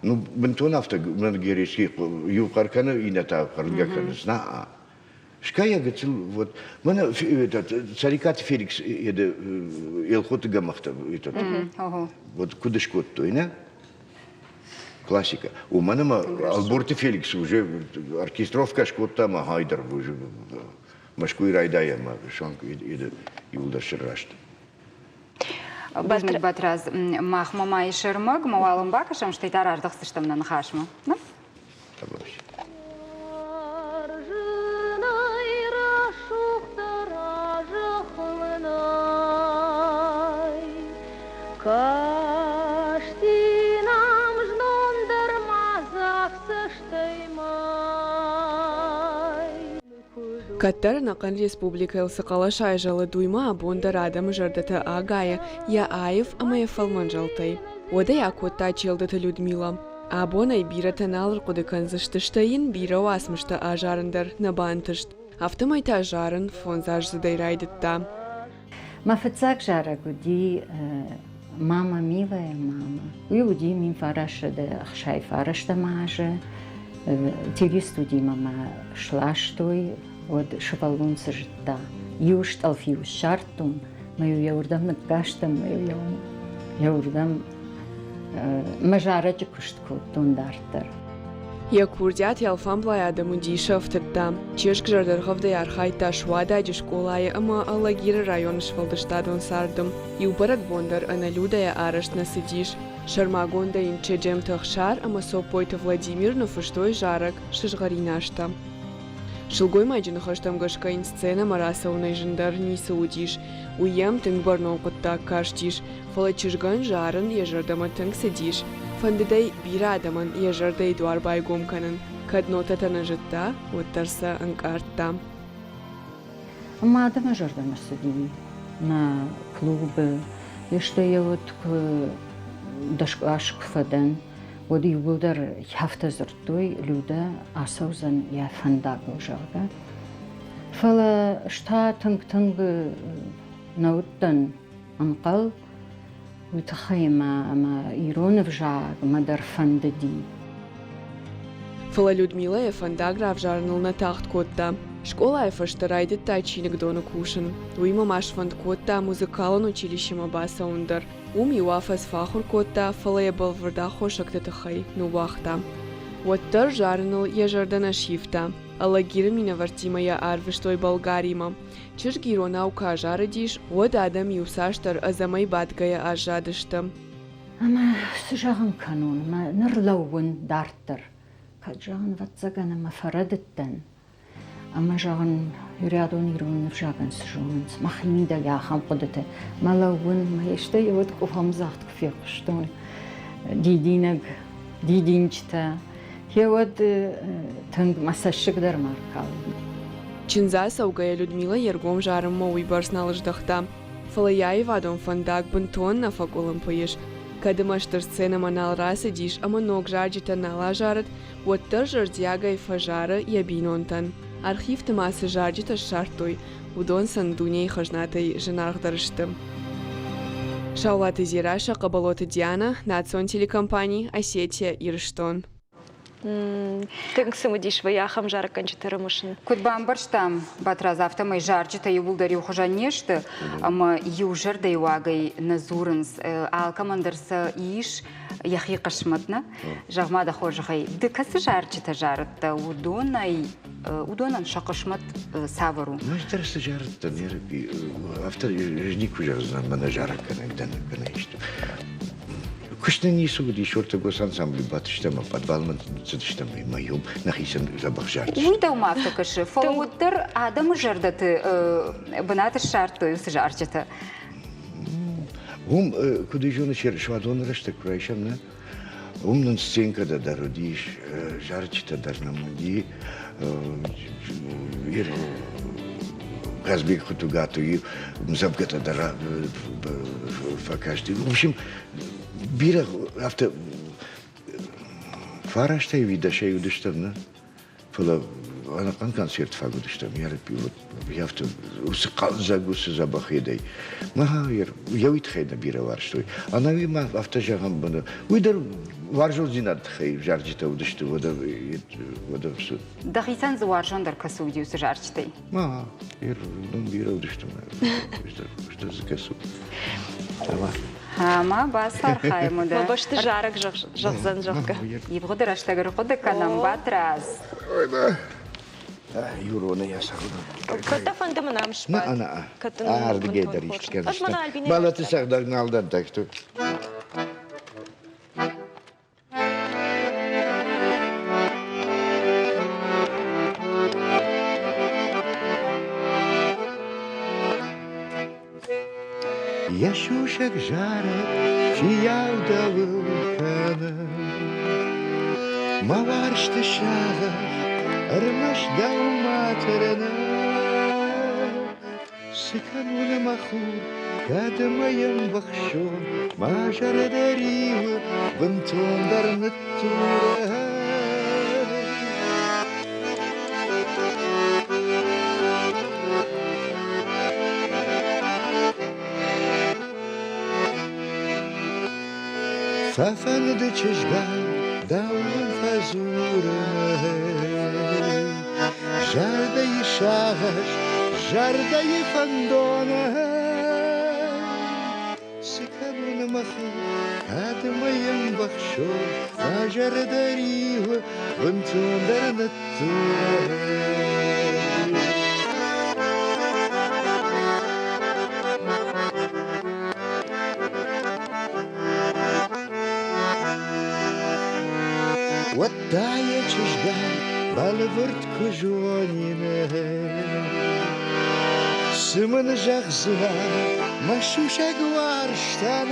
ну, бынтон афтӕ Герески иу хъӕр кӕны, иннӕтӕ хъӕргӕ кӕнынц. На, Скӕйӕ гыццыл вот мӕнӕ Цӕрикъаты Феликс Елхоты гӕмӕхтӕ этот вот куыд скодтой, нӕ? Классика. Уымӕн ӕмӕ Ӕлборты Феликс уже оркестровкӕ скодта ӕмӕ хайдӕр уже Мӕскуыйы райдайӕнмӕ суанг иууылдӕр сырӕзт. Бузныг, Батрадз. Махмӕ ма ис ӕрмӕг, ма уал ӕм бакӕсӕм, стӕй та раздӕхдзыстӕм нӕ ныхасмӕ. Касти нӕм знон дӕр ма цӕстӕй мӕй. Кӕддӕр ӕнӕхъӕн республикӕйыл цы хъӕлӕс айзӕлыд, уый ма абон дӕр адӕмы зӕрдӕтӕ агайы йӕ аив ӕмӕ йӕ фӕлмӕн зӕлтӕй. Уӕд ӕй акодта Челдыты Людмилӕ. Абон ӕй бирӕтӕ нал ӕрхъуыды кӕндзысты, стӕй йын бирӕ уацмыстӕ азарын дӕр нӕ бантыст. Афтӕмӕй та зарын фондзаздзыдӕй райдыдта. Мӕ фыццаг зарӕг уыди «Мама, милая мама». Уый уыди 1969 азы. Телестудимӕ мӕ сластой, уӕд сывӕллон цы зыдта. Иу стъӕлф-иу ссардтон, мӕ-иу йӕ уырдӕм ныккастӕн, мӕ-иу йӕ уырдӕм мӕ зарӕджы куыст кодтон дарддӕр. Йӕ курдиат йӕ алфамблай адӕмы дисы ӕфтыдта. Чызг зӕрдӕргъӕвдӕй архайдта Суададжы скъолайы ӕмӕ Алагиры районы сфӕлдыстадон царды. Иу бӕрӕгбон дӕр ӕнӕ Людӕйӕ арӕзт нӕ цыдис. Сӕрмагондӕй йын Чеджемты Ӕхсар ӕмӕ Соппойты Владимир ныффыстой зарӕг «Сызгъӕрин азтӕ». Сылгоймаджы ныхӕстӕм гӕсгӕ йын сценӕмӕ рацӕуынӕй зындӕр ницы уыдис. Уый йӕм тынг бӕрнон хъуыддаг кастис, фӕлӕ чызгӕн зарын йӕ зӕрдӕмӕ тынг цыдис. Фӕндыд ӕй бирӕ адӕмӕн йӕ зӕрдӕйы дуар байгом кӕнын, кӕд нотӕтӕ нӕ зыдта, уӕддӕр сӕ ӕнкъардта. Мӕ адӕмы зӕрдӕмӕ цыди нӕ клубы, стӕй йӕ уӕд куы дӕскълас куы фӕдӕн, уӕд иууылдӕр афтӕ дзырдтой, Людӕ ацӕудзӕн йӕ фӕндагыл, зӕгъгӕ. Фӕлӕ ӕз та тынг-тынг нӕ уыдтӕн ӕнхъӕл, уый тыххӕй мӕ ӕмӕ ирон ӕвзагмӕ дӕр фӕндыди. Фӕлӕ Людмилӕ йӕ фӕндаг равзарыныл нӕ тагъд кодта. Скъолайы фӕстӕ райдыдта чиныгдоны кусын. Уыимӕ ма сфӕнд кодта музыкалон училищемӕ бацӕуын дӕр. Уым иу афӕдз фӕахуыр кодта, фӕлӕ йӕ бӕлвырд аххосӕгты тыххӕй ныууагъта. Уӕддӕр зарыныл йӕ зӕрдӕ нӕ сивта. Алагиры минӕвӕрттимӕ йӕ арвыстой Болгаримӕ. Чызг иронау куы азарыдис, уӕд адӕм иуцасдӕр ӕдзӕмӕй бадгӕйӕ аззадысты. Ӕмӕ цы зӕгъын кӕнон, мӕ ныр лӕууын дарддӕр. Кӕд зӕгъын, ӕвӕццӕгӕн, ӕмӕ фӕрӕдыдтӕн. Ӕмӕ зӕгъын, ирӕдон ирон ӕвзагӕн цы зонынц, мӕхимидӕг ахӕм хъуыдыты. Мӕ лӕууын, мӕ стӕй уӕд къухӕмдзӕгъд куы фехъуыстон, дидинӕг, дидинджытӕ, гъеуӕд тынг мӕ цӕссыг дӕр ма ркалди. Чындз ацӕугӕйӕ Людмилӕ йе ргом зарынмӕ уыйбӕрц нал здӕхта, фӕлӕ йӕ аивадон фӕндаг бынтон нӕ фӕкъуылымпы ис. Кӕд ӕмӕ стыр сценӕмӕ нал рацыдис ӕмӕ ног зарджытӕ нал азарыд, уӕддӕр зӕрдиагӕй фӕзары йӕ бинонтӕн. Архивты ма цы зарджытӕ ссардтой, уыдон сын дунейы хӕзнатӕй зынаргъдӕр сты. Саулаты Дзерассӕ, Хъӕбӕлоты Дианӕ, национ телекомпани «Осетия, Ирыстон». Тынг цымыдис вӕййы ахӕм зарӕггӕнджыты рымысын. Куыд бамбӕрстам, Батрадз, афтӕмӕй зарджытӕ иууылдӕр иухуызӕн не сты ӕмӕ иу зӕрдӕйы уагӕй нӕ дзурынц. Алкӕмӕн дӕр сӕ ис йӕхи хъысмӕт, нӕ? Зӕгъ-ма дӕ хорзӕхӕй, ды кӕцы зарджытӕ зарыдтӕ, уыдонӕй уыдонӕн сӕ хъысмӕт цавӕр у? Ӕз дӕр цы зарыдтӕн, афтӕ никуы зӕгъдзынӕн, мӕнӕ зарӕггӕнӕг дӕн, кӕнӕ исты. Куыст нын ницы уыдис, ортогос ансамблы бадтыстӕм ӕмӕ подвалмӕ цыдыстӕм ӕмӕ иу нӕхицӕн дзӕбӕх зарыдыстӕм. Уый дӕумӕ афтӕ кӕсы, фӕлӕ уӕддӕр адӕмы зӕрдӕты бынат ссардтой уыцы зарджытӕ. Уым, куыд зоны, суадоны рӕстӕг куы райсӕм, нӕ, уым нын сценкӕтӕ дӕр уыдис, зарджытӕ дӕр нӕм уыди. Казбек Хутугатуйы мдзӕвгӕтӕ дӕр фӕкасти. В общем, бирӕ афтӕ фарастӕй дӕсӕй уыдыстӕм, нӕ? Фӕлӕ ӕнӕхъӕн концерт фаг уыдыстӕм, афтӕ уыцы хъӕлдзӕг, уыцы дзӕбӕхедӕй. Мӕ йӕ уый тыххӕй нӕ бирӕ уарзтой. Ӕнӕуи ма афтӕ зӕгъӕм, уый дӕр уарзондзинады тыххӕй зарджытӕ уыдысты, уӕдӕ уӕдӕ цы. Дӕхицӕн дзы уарзондӕр кӕцы уыди уыцы зарджытӕй? Ма, бирӕ уыдысты, стыр дзы кӕцы уыд. Ӕмӕ бацархайӕм уӕдӕ. Мӕ бӕсты зарӕг зӕгъдзӕн, зӕгъгӕ. Ивгъуыды рӕстӕг ӕрхъуыды кӕнӕм, Батрадз. Ироны йӕ сӕгъдӕг. Кӕд дӕ фӕнды мын ам сбад? На, на, ардыгӕй дӕр ист кӕндзыстӕм. Мӕлӕты сӕгъдӕг нал дӕн так что. Йӕ сусӕг зарӕг фиййау дӕуыл кӕны. Мӕ уарзты сагъӕс ӕрмӕст дӕумӕ тырны. Цы кӕнон, мӕ хур, кӕд ӕмӕ йӕм быхсон, мӕ зӕрдӕ риуы бынтондӕр ныттуры. Фӕфӕнды чызгай дӕуӕн фӕдзурын, Зӕрдӕйы сагъӕс, зӕрдӕйы фӕндон. Цы кӕнон мӕхи, кӕд мӕ йӕм бахсон, Мӕ зӕрдӕ риуы бынтондӕр ныттуры. Уӕдта йӕ чызгай бӕлвырд куы зонин, Цы мын зӕгъдзынӕ мӕ сусӕг уарзтӕн?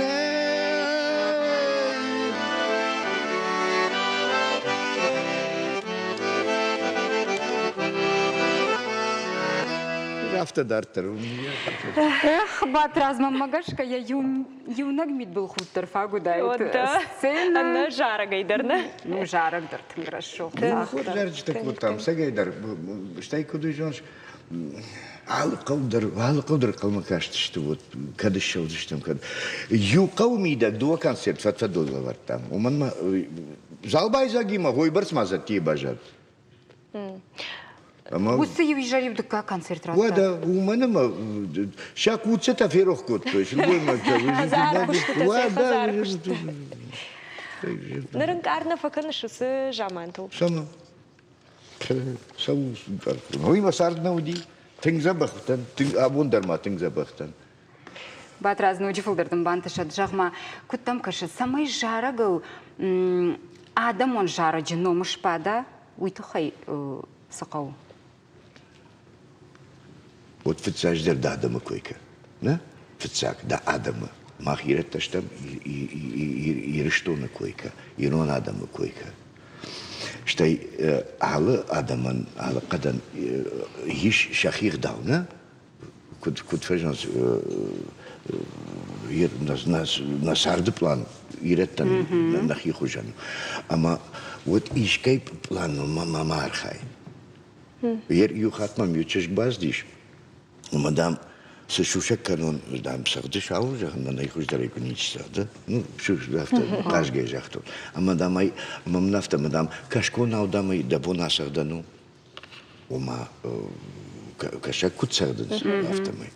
Афтӕ дарддӕр. Эх, Батрадз, мӕнмӕ гӕсгӕ йӕ иунӕг мидбылхудт дӕр фаг уыдаид. Сценӕ. Ӕнӕ зарӕгӕй дӕр нӕ? Ну, зарӕг дӕр тынг рӕсугъд. Хорз зарджытӕ кодтам, цӕгӕй дӕр. Стӕй куыд зоныс, алы хъӕу дӕр, алы хъӕу дӕр хъӕумӕ кастысты, вот кӕд ссӕудзыстӕм, кӕд. Иу хъӕуы мидӕг дыууӕ концерт фӕд-фӕдыл лӕвӕрдтам. Уымӕн ма зал байдзагимӕ уыйбӕрц ма зӕдтийы баззад. Уыцы иу изӕр-иу дыккаг концерт радта. Уӕдӕ уымӕн ӕмӕ сӕ куццытӕ ферох кодтой сылгоймӕгтӕ. Уӕдӕ Ныр ӕнкъард нӕ фӕкӕныс уыцы замантыл? Цӕмӕ? Цӕуыл Уый мӕ цард нӕ уыди. Тынг дзӕбӕх уыдтӕн, абон дӕр ма тынг дзӕбӕх дӕн. Батрадз, ноджы фылдӕр дын бантысӕд. Зӕгъ-ма, куыд дӕм кӕсы, цӕмӕй зарӕгыл адӕмон зарӕджы ном сбада, уый тыххӕй цы хъӕуы? Вот фыццаджыдӕр дӕ адӕмы кой кӕ. Нӕ? Фыццаг дӕ адӕмы. Мах ирӕттӕ стӕм Ирыстоны кой кӕ, ирон адӕмы кой кӕ. Стӕй алы адӕмӕн, алы хъӕдӕн ис сӕхи гъдау, нӕ? Куыд, куыд фӕзынынц нӕ царды пълан ирӕттӕн нӕхи хуызӕн. Ӕмӕ уӕд искӕй пъланыл ма ма архай. Иу хатт мӕм иу чызг бацыдис, ӕмӕ, дам, цы сусӕг кӕнон, дам, цӕгъдыс ауыл, зӕгъын, мӕнӕй хуыздӕрӕй куы ничи цӕгъды. Ну, афтӕ хъазгӕ загътон. Ӕмӕ, дам, ӕй, ӕмӕ мын афтӕ, ӕмӕ, дам, кӕсгонау, дам, ӕй дӕ бон ацӕгъдӕн у. Ома, кӕсаг куыд цӕгъдынц, афтӕмӕй.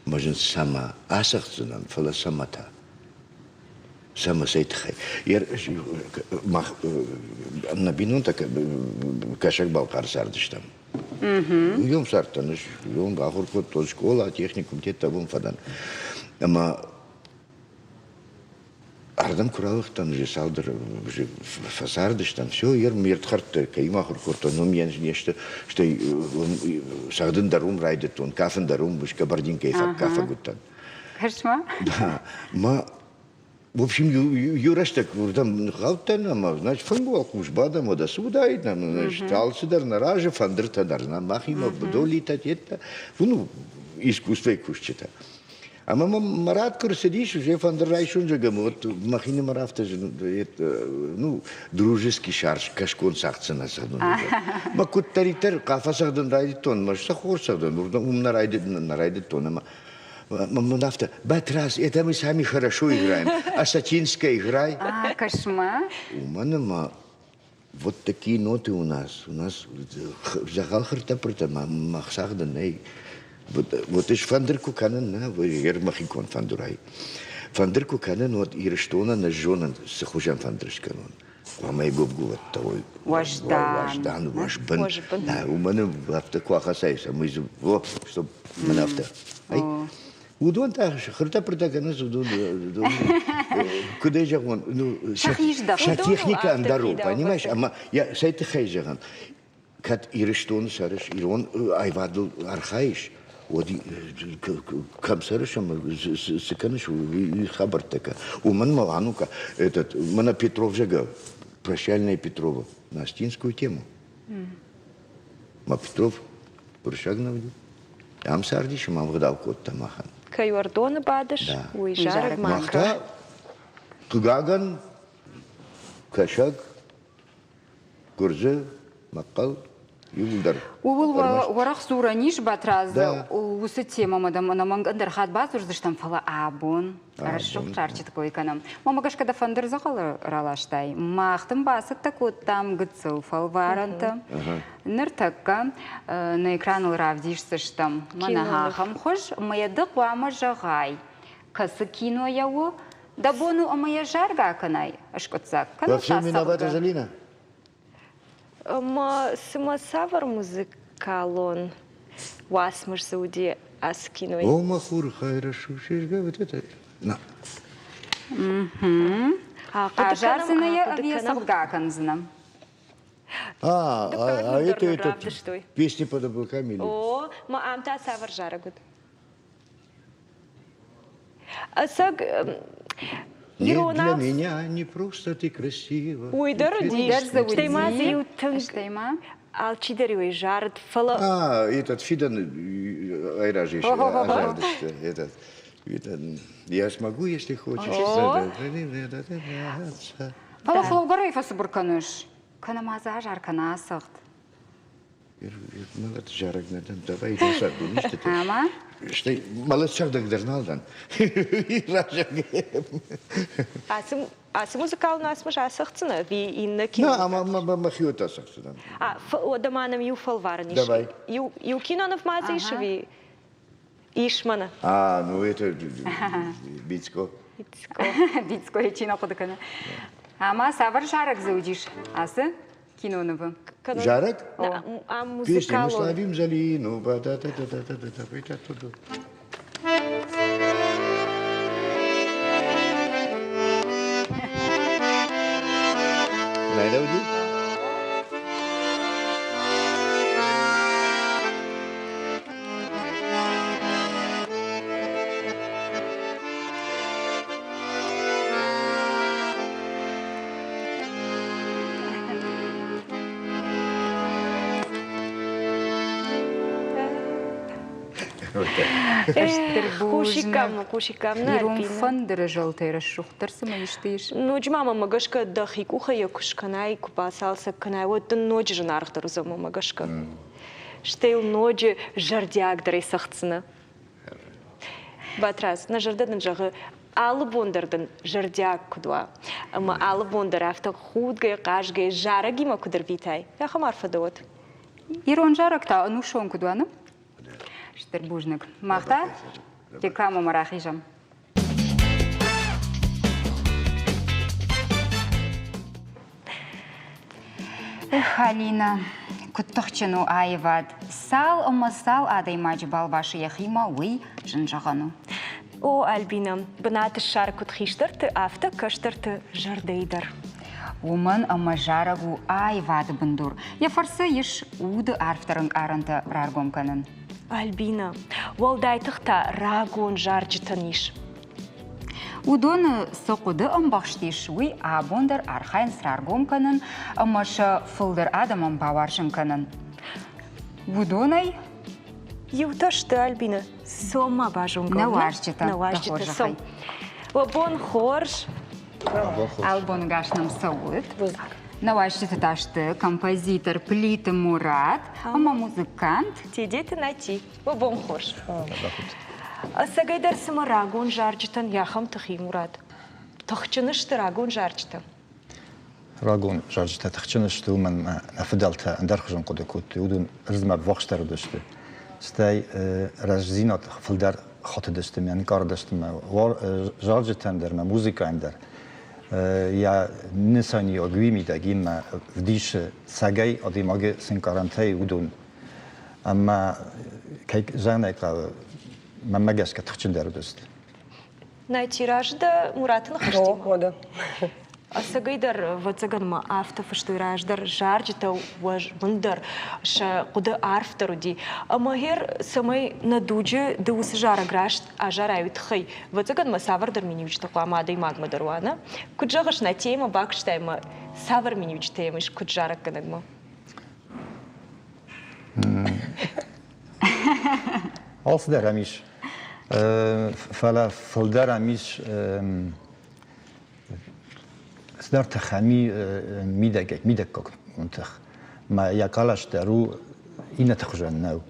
Мӕ зын цӕмӕ ацӕгъддзынӕн, фӕлӕ цӕмӕ та? Цӕмӕ цӕй тыххӕй? Мах нӕ бинонтӕ Кӕсӕг-Балхъар цардыстӕм. Уым цардтӕн, уым ахуыр кодтон скъола, техникум, теттӕ уым фӕдӕн. Ӕмӕ Ардӕм куы ралыгътӕн, уже цалдӕр уже фӕцардыстӕм, все, ер ме рдхӕрдтӕ кӕимӕ ахуыр кодтон, уым не сты, стӕй цӕгъдын дӕр уым райдыдтон, кафын дӕр уым, кабардинкӕйы фӕкафӕг уыдтӕн. Кӕс-ма? Да, ма в общем, иу рӕстӕг уырдӕм ныххаудтӕн ӕмӕ, значит, фынгы уӕлхъус бадӕм, уӕдӕ цы уыдаид, значит, алцыдӕр нӕ разы, фӕндыртӕ дӕр нӕ махимӕ, быдолитӕ, теттӕ, ну, искусствойы кусджытӕ. Ӕмӕ мӕм мӕ рад куы рцыдис, уже фӕндыр райсон, зӕгъӕм, вот мӕхинымӕр афтӕ ну, дружеский шарж кӕсгон цагъд цы нӕ цӕгъдын. Мӕ куыддӕриддӕр къафа цӕгъдын райдыдтон, мӕ сӕ хорз цӕгъдын, уым нӕ райдыдтон ӕмӕ мын афтӕ, Батраз, это мы сами хорошо играем, Осетинская играй. А, кошма. Уымӕн ӕмӕ Вот такие ноты у нас. У нас дзӕгъӕл хыртӕ-пыртӕ мах цагъды нӕй. Вот, вот ӕз фӕндыр куы кӕнын, нӕ, ер мӕхикон фӕндырӕй. Фӕндыр куы кӕнын, уӕд Ирыстонӕн ӕз зонын, цы хуызӕн фӕндыр скӕнон. Хъуамӕ гуыбгуывӕттӕ уой. Уӕздан. Уӕздан, уӕзбын. Уымӕн афтӕ куы ахӕцай, цӕмӕй дзы, о, чтоб мын афтӕ. Уыдон та хыртӕ-пыртӕ кӕнынц, уыдон, куыд ӕй зӕгъон, ну, сӕ техникӕ ӕндӕр у, понимаешь? Ӕмӕ йӕ цӕй тыххӕй зӕгъын, кӕд Ирыстоны цӕрыс, ирон аивадыл архайыс, уӕд кӕм цӕрыс ӕмӕ цы кӕныс, уый хабӕрттӕ кӕ. Уымӕн мӕ а ну-ка, этот, мӕнӕ Петров зӕгъы, прощальная Петрова, на астинскую тему. Ма Петров уырыссаг нӕ уыди? Ам цардис ӕмӕ ӕмгъуыдау кодта махӕн. Кӕй уӕрдоны бадыс, уый зарӕг ма Мах та, хъыгагӕн, кӕсӕг, гуырдзы, мӕхъхъӕл, иууылдӕр. Ууыл уӕрӕх дзурӕн ис, Батрадз, уыцы темӕмӕ дӕм ӕнӕмӕнг ӕндӕр хатт бадзурдзыстӕм, фӕлӕ абон рӕсугъд зарджыты кой кӕнӕм. Мамӕ гӕсгӕ дӕ фӕндыр дзӕгъӕлы раластай. Мах дын бацӕттӕ кодтам гыццыл фӕлварӕнтӕ. Ныртӕккӕ нӕ экраныл равдисдзыстӕм мӕнӕ ахӕм хуыз, ӕмӕ йӕ ды хъуамӕ зӕгъай, кӕцы кинойӕ у, дӕ бон у ӕмӕ йӕ заргӕ акӕнай, ӕскъуыддзаг кӕнӕ Во всем виновата Залина? Ӕмӕ цымӕ цавӕр музыкалон уацмыс дзы уыди ацы кинойы? О, мӕ хур, хорошо, вот это. На. Азардзынӕ йӕ ӕви йӕ цӕгъдгӕ акӕндзынӕ? А, а, а это этот песни под облаками или? О, ма ам та цавӕр зарӕг уыд? Ӕцӕг Нет, для меня не просто ты красива. Уый дӕр уыдис. Стӕй ма дзы иу тынг алчидӕр иу зарыд, фӕлӕ... А, этот Фидан айразы азардысты. Этот, я смогу, если хочешь. Фӕлӕ фӕлгӕрӕй фӕцыбыр кӕныс. Кӕнӕ ма дзы азар, кӕнӕ ацӕгъд. Мӕлӕт зарӕг нӕ дӕн, давай исӕрдон истытӕ. Ӕмӕ? Стӕй мӕлӕт сӕрдӕг дӕр нал дӕн. Ацы Ацы музыкалон уацмыс ацӕгъддзынӕ ӕви иннӕ кино? Нӕ, ӕмӕ мӕхиуӕттӕ ацӕгъддзынӕн. А, уӕдӕ ма нӕм иу фӕлварӕн ис. Давай. Иу киноныв ма дзы ис ӕви ис мӕнӕ? А, ну это Бицко. Бицко. Бицкойы чи нӕ хъуыды кӕны. Ӕмӕ цавӕр зарӕг дзы уыдис ацы кинонывы? Зарӕг? Ам Песня «Мы музыкалон. славим Залину». Ба-да-да-да-да-да-да-да-да. Найдӕуди? Хъусиккам, хъусиккам нӕ Ирон фӕндыры зӕлтӕй рӕсугъддӕр цымӕ исты ис? Ноджы ма мӕмӕ гӕсгӕ дӕхи къухӕй йӕ куы скӕнай, куы бацалцӕг кӕнай, уӕд дын ноджы зынаргъдӕр уыдзӕн мӕмӕ гӕсгӕ. Стӕй йыл ноджы зӕрдиагдӕрӕй цӕгъддзынӕ. Батрадз, нӕ зӕрдӕ дын зӕгъы, алы бон дӕр дын зӕрдиаг куыд уа, ӕмӕ алы бон дӕр афтӕ худгӕ, хъазгӕ, зарӕгимӕ куыд ӕрвитай, ахӕм арфӕ дӕ уӕд. Ирон зарӕг та ӕнусон куыд уа, Стыр бузныг. Мах та рекламӕмӕ рахизӕм. Эх, Алина, куыд тыхджын у аивад. Цал ӕмӕ цал адӕймаджы балвасы йӕхимӕ, уый зын зӕгъӕн у. О, Альбина, бынат ссар куыд хистӕрты, афтӕ кӕстӕрты зӕрдӕйы дӕр. Уымӕн ӕмӕ зарӕг у аивады бындур. Йӕ фӕрцы ис уды арфдӕр ӕнкъарӕнтӕ раргом кӕнын. Альбина, уӕлдай тых та рагон зарджытӕн ис. Уыдоны цы хъуыды ӕмбӕхст ис, уый абон дӕр архайынц раргом кӕнын ӕмӕ сӕ фылдӕр адӕмӕн бауарзын кӕнын. Уыдонӕй Иутӕ сты, Альбина, цом ма базонгӕ. Нӕ уарзджытӕ, Нӕ уарзджытӕ, цом. Уӕ бон хорз. Албоныгас нӕм цӕуыт. Нӕ уазджытӕ та сты композитор Плиты Мурат ӕмӕ музыкант Тедеты Нати. Уӕ бон хорз. Ӕцӕгӕйдӕр цымӕ рагон зарджытӕн йӕхӕм тыхи Мурат. Тыхджын сты рагон зарджытӕ. Рагон зарджытӕ тыхджын сты, уымӕн ӕмӕ нӕ фыдӕлтӕ ӕндӕрхуызон хъуыды кодтой, уыдон ӕрдзмӕ ӕввахсдӕр уыдысты. Стӕй рӕстдзинад фылдӕр хатыдысты мӕ ӕнкъардысты мӕ зарджытӕн дӕр, мӕ музыкӕйӕн дӕр. Йӕ нысаниуӕг уый мидӕг имӕ вдисы цӕгӕй адӕймаджы цы ӕнкъарӕнтӕй уыдон. Ӕмӕ кӕй зӕгъын ӕй хъӕуы, мӕнмӕ гӕсгӕ тыхджындӕр уыдысты. Нӕ тираж дӕ Мураты ныхӕстимӕ? Ӕцӕгӕйдӕр, ӕвӕццӕгӕн ма афтӕ фыстой раздӕр зарджытӕ уӕзбындӕр, сӕ хъуыды арфдӕр уыди. Ӕмӕ гъер, цӕмӕй нӕ дуджы ды уыцы зарӕг раст азарай, уый тыххӕй, ӕвӕццӕгӕн ма цавӕрдӕр миниуджытӕ хъуамӕ адӕймагмӕ дӕр уа, нӕ? Куыд зӕгъыс, нӕ темӕ бакуыстай ӕмӕ цавӕр миниуджытӕ йӕм ис куыд зарӕггӕнӕгмӕ? Алцыдӕр ӕм ис. Фӕлӕ фылдӕр ӕм ис цыдӕр тых ӕм и мидӕггаг, мидӕггаг тых. Мӕ йӕ хъӕлӕс дӕр у иннӕты хуызӕн нӕу.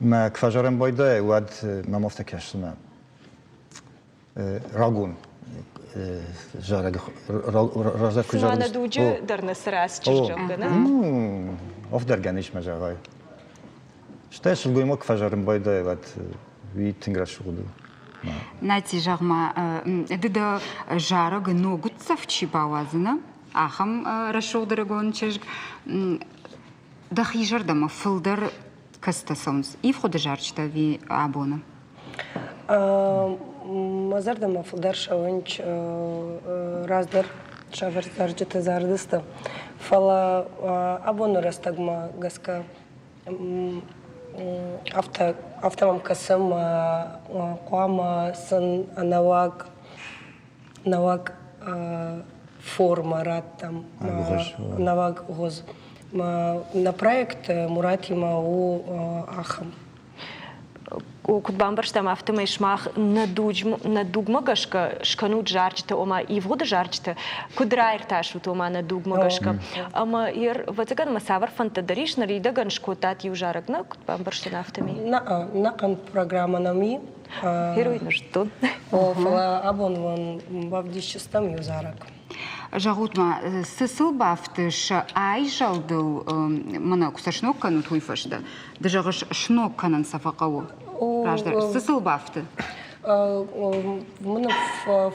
Мӕ куы фӕзарӕн байдайа, уӕд мӕм афтӕ кӕсы, мӕ рагон зарӕг раздӕр куы Цыма нӕ дуджы дӕр нӕ сырӕзт чызджы, нӕ? Офдӕргӕн ис мӕ зӕгъай. Стӕй сылгоймаг фӕзарын байдайы, уӕд уый тынг рӕсугъд у. Нати, зӕгъ-ма, ды дӕ зарӕг ног уддзӕф чи бауадзы, ахӕм рӕсугъд ӕрыгон чызг, дӕхи зӕрдӕмӕ фылдӕр кӕцытӕ цӕуынц? Ивгъуыды зарджытӕ ӕви абоны? Мӕ зӕрдӕмӕ фылдӕр цӕуынц раздӕр сӕвӕрд зарджыты зардысты, фӕлӕ абоны рӕстӕгмӕ гӕсгӕ афтӕ, афтӕ мӕм кӕсы, ӕмӕ хъуамӕ сын нӕуӕг нӕуӕг формӕ раттӕм, нӕуӕг гъуыз. Нӕ проект Муратимӕ у ахӕм. Куыд бамбӕрстам, афтӕмӕй сымах нӕ дугмӕ гӕсгӕ скӕнут зарджытӕ, ома ивгъуыды зарджытӕ, куыд раиртасут, ома нӕ дугмӕ гӕсгӕ. Ӕмӕ ӕвӕццӕгӕн ма цавӕр фӕндтӕ дӕр ис, ныридӕгӕн скодтат иу зарӕг, нӕ? Куыд бамбӕрстон, афтӕмӕй? Нӕхъӕн программӕ нӕм и. Герой зыдтон. О, фӕлӕ абон уын бавдисдзыстӕм иу зарӕг. Зӕгъут-ма, цы сыл бафты сӕ айзӕлдыл, мӕнӕ куы сӕ сног кӕнут, уый фӕстӕ? Ды зӕгъыс, сног кӕнын сӕ фӕхъӕуы. Раздӕр, цы сыл бафты? Мын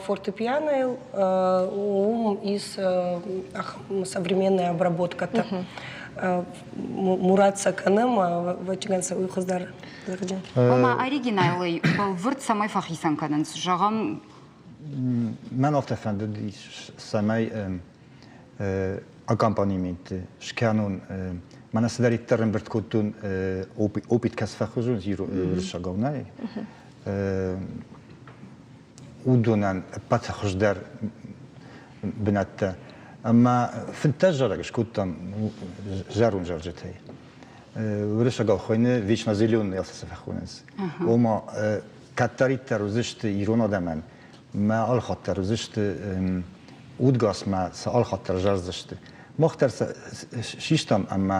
фортепианойыл уым ис современная обработкӕтӕ. Мурат сӕ кӕны, ӕвӕццӕгӕн сӕ уый хуыздӕр зӕгъджын. Ома оригиналӕй бӕлвырд цӕмӕй фӕхицӕн кӕнынц? Зӕгъӕм, Мӕн афтӕ фӕндыд, цӕмӕй аккомпанементы скӕнон, мӕнӕ цыдӕриддӕр ӕмбырд кодтон опыт кӕцы фӕхуызон уырыссагау нӕй, уыдонӕн ӕппӕты хуыздӕр бынӕттӕ. Ӕмӕ 15 зарӕг скодтам зӕронд зарджытӕй. Уырыссагау хуыйны «Вечно зеленый» ацы фӕхонынц. Ома кӕддӕриддӕр уыдзысты ирон адӕмӕн, мӕ алхатт дӕр уыдзысты удгасмӕ сӕ алхатт дӕр зардзысты. Мах дӕр сӕ систам ӕмӕ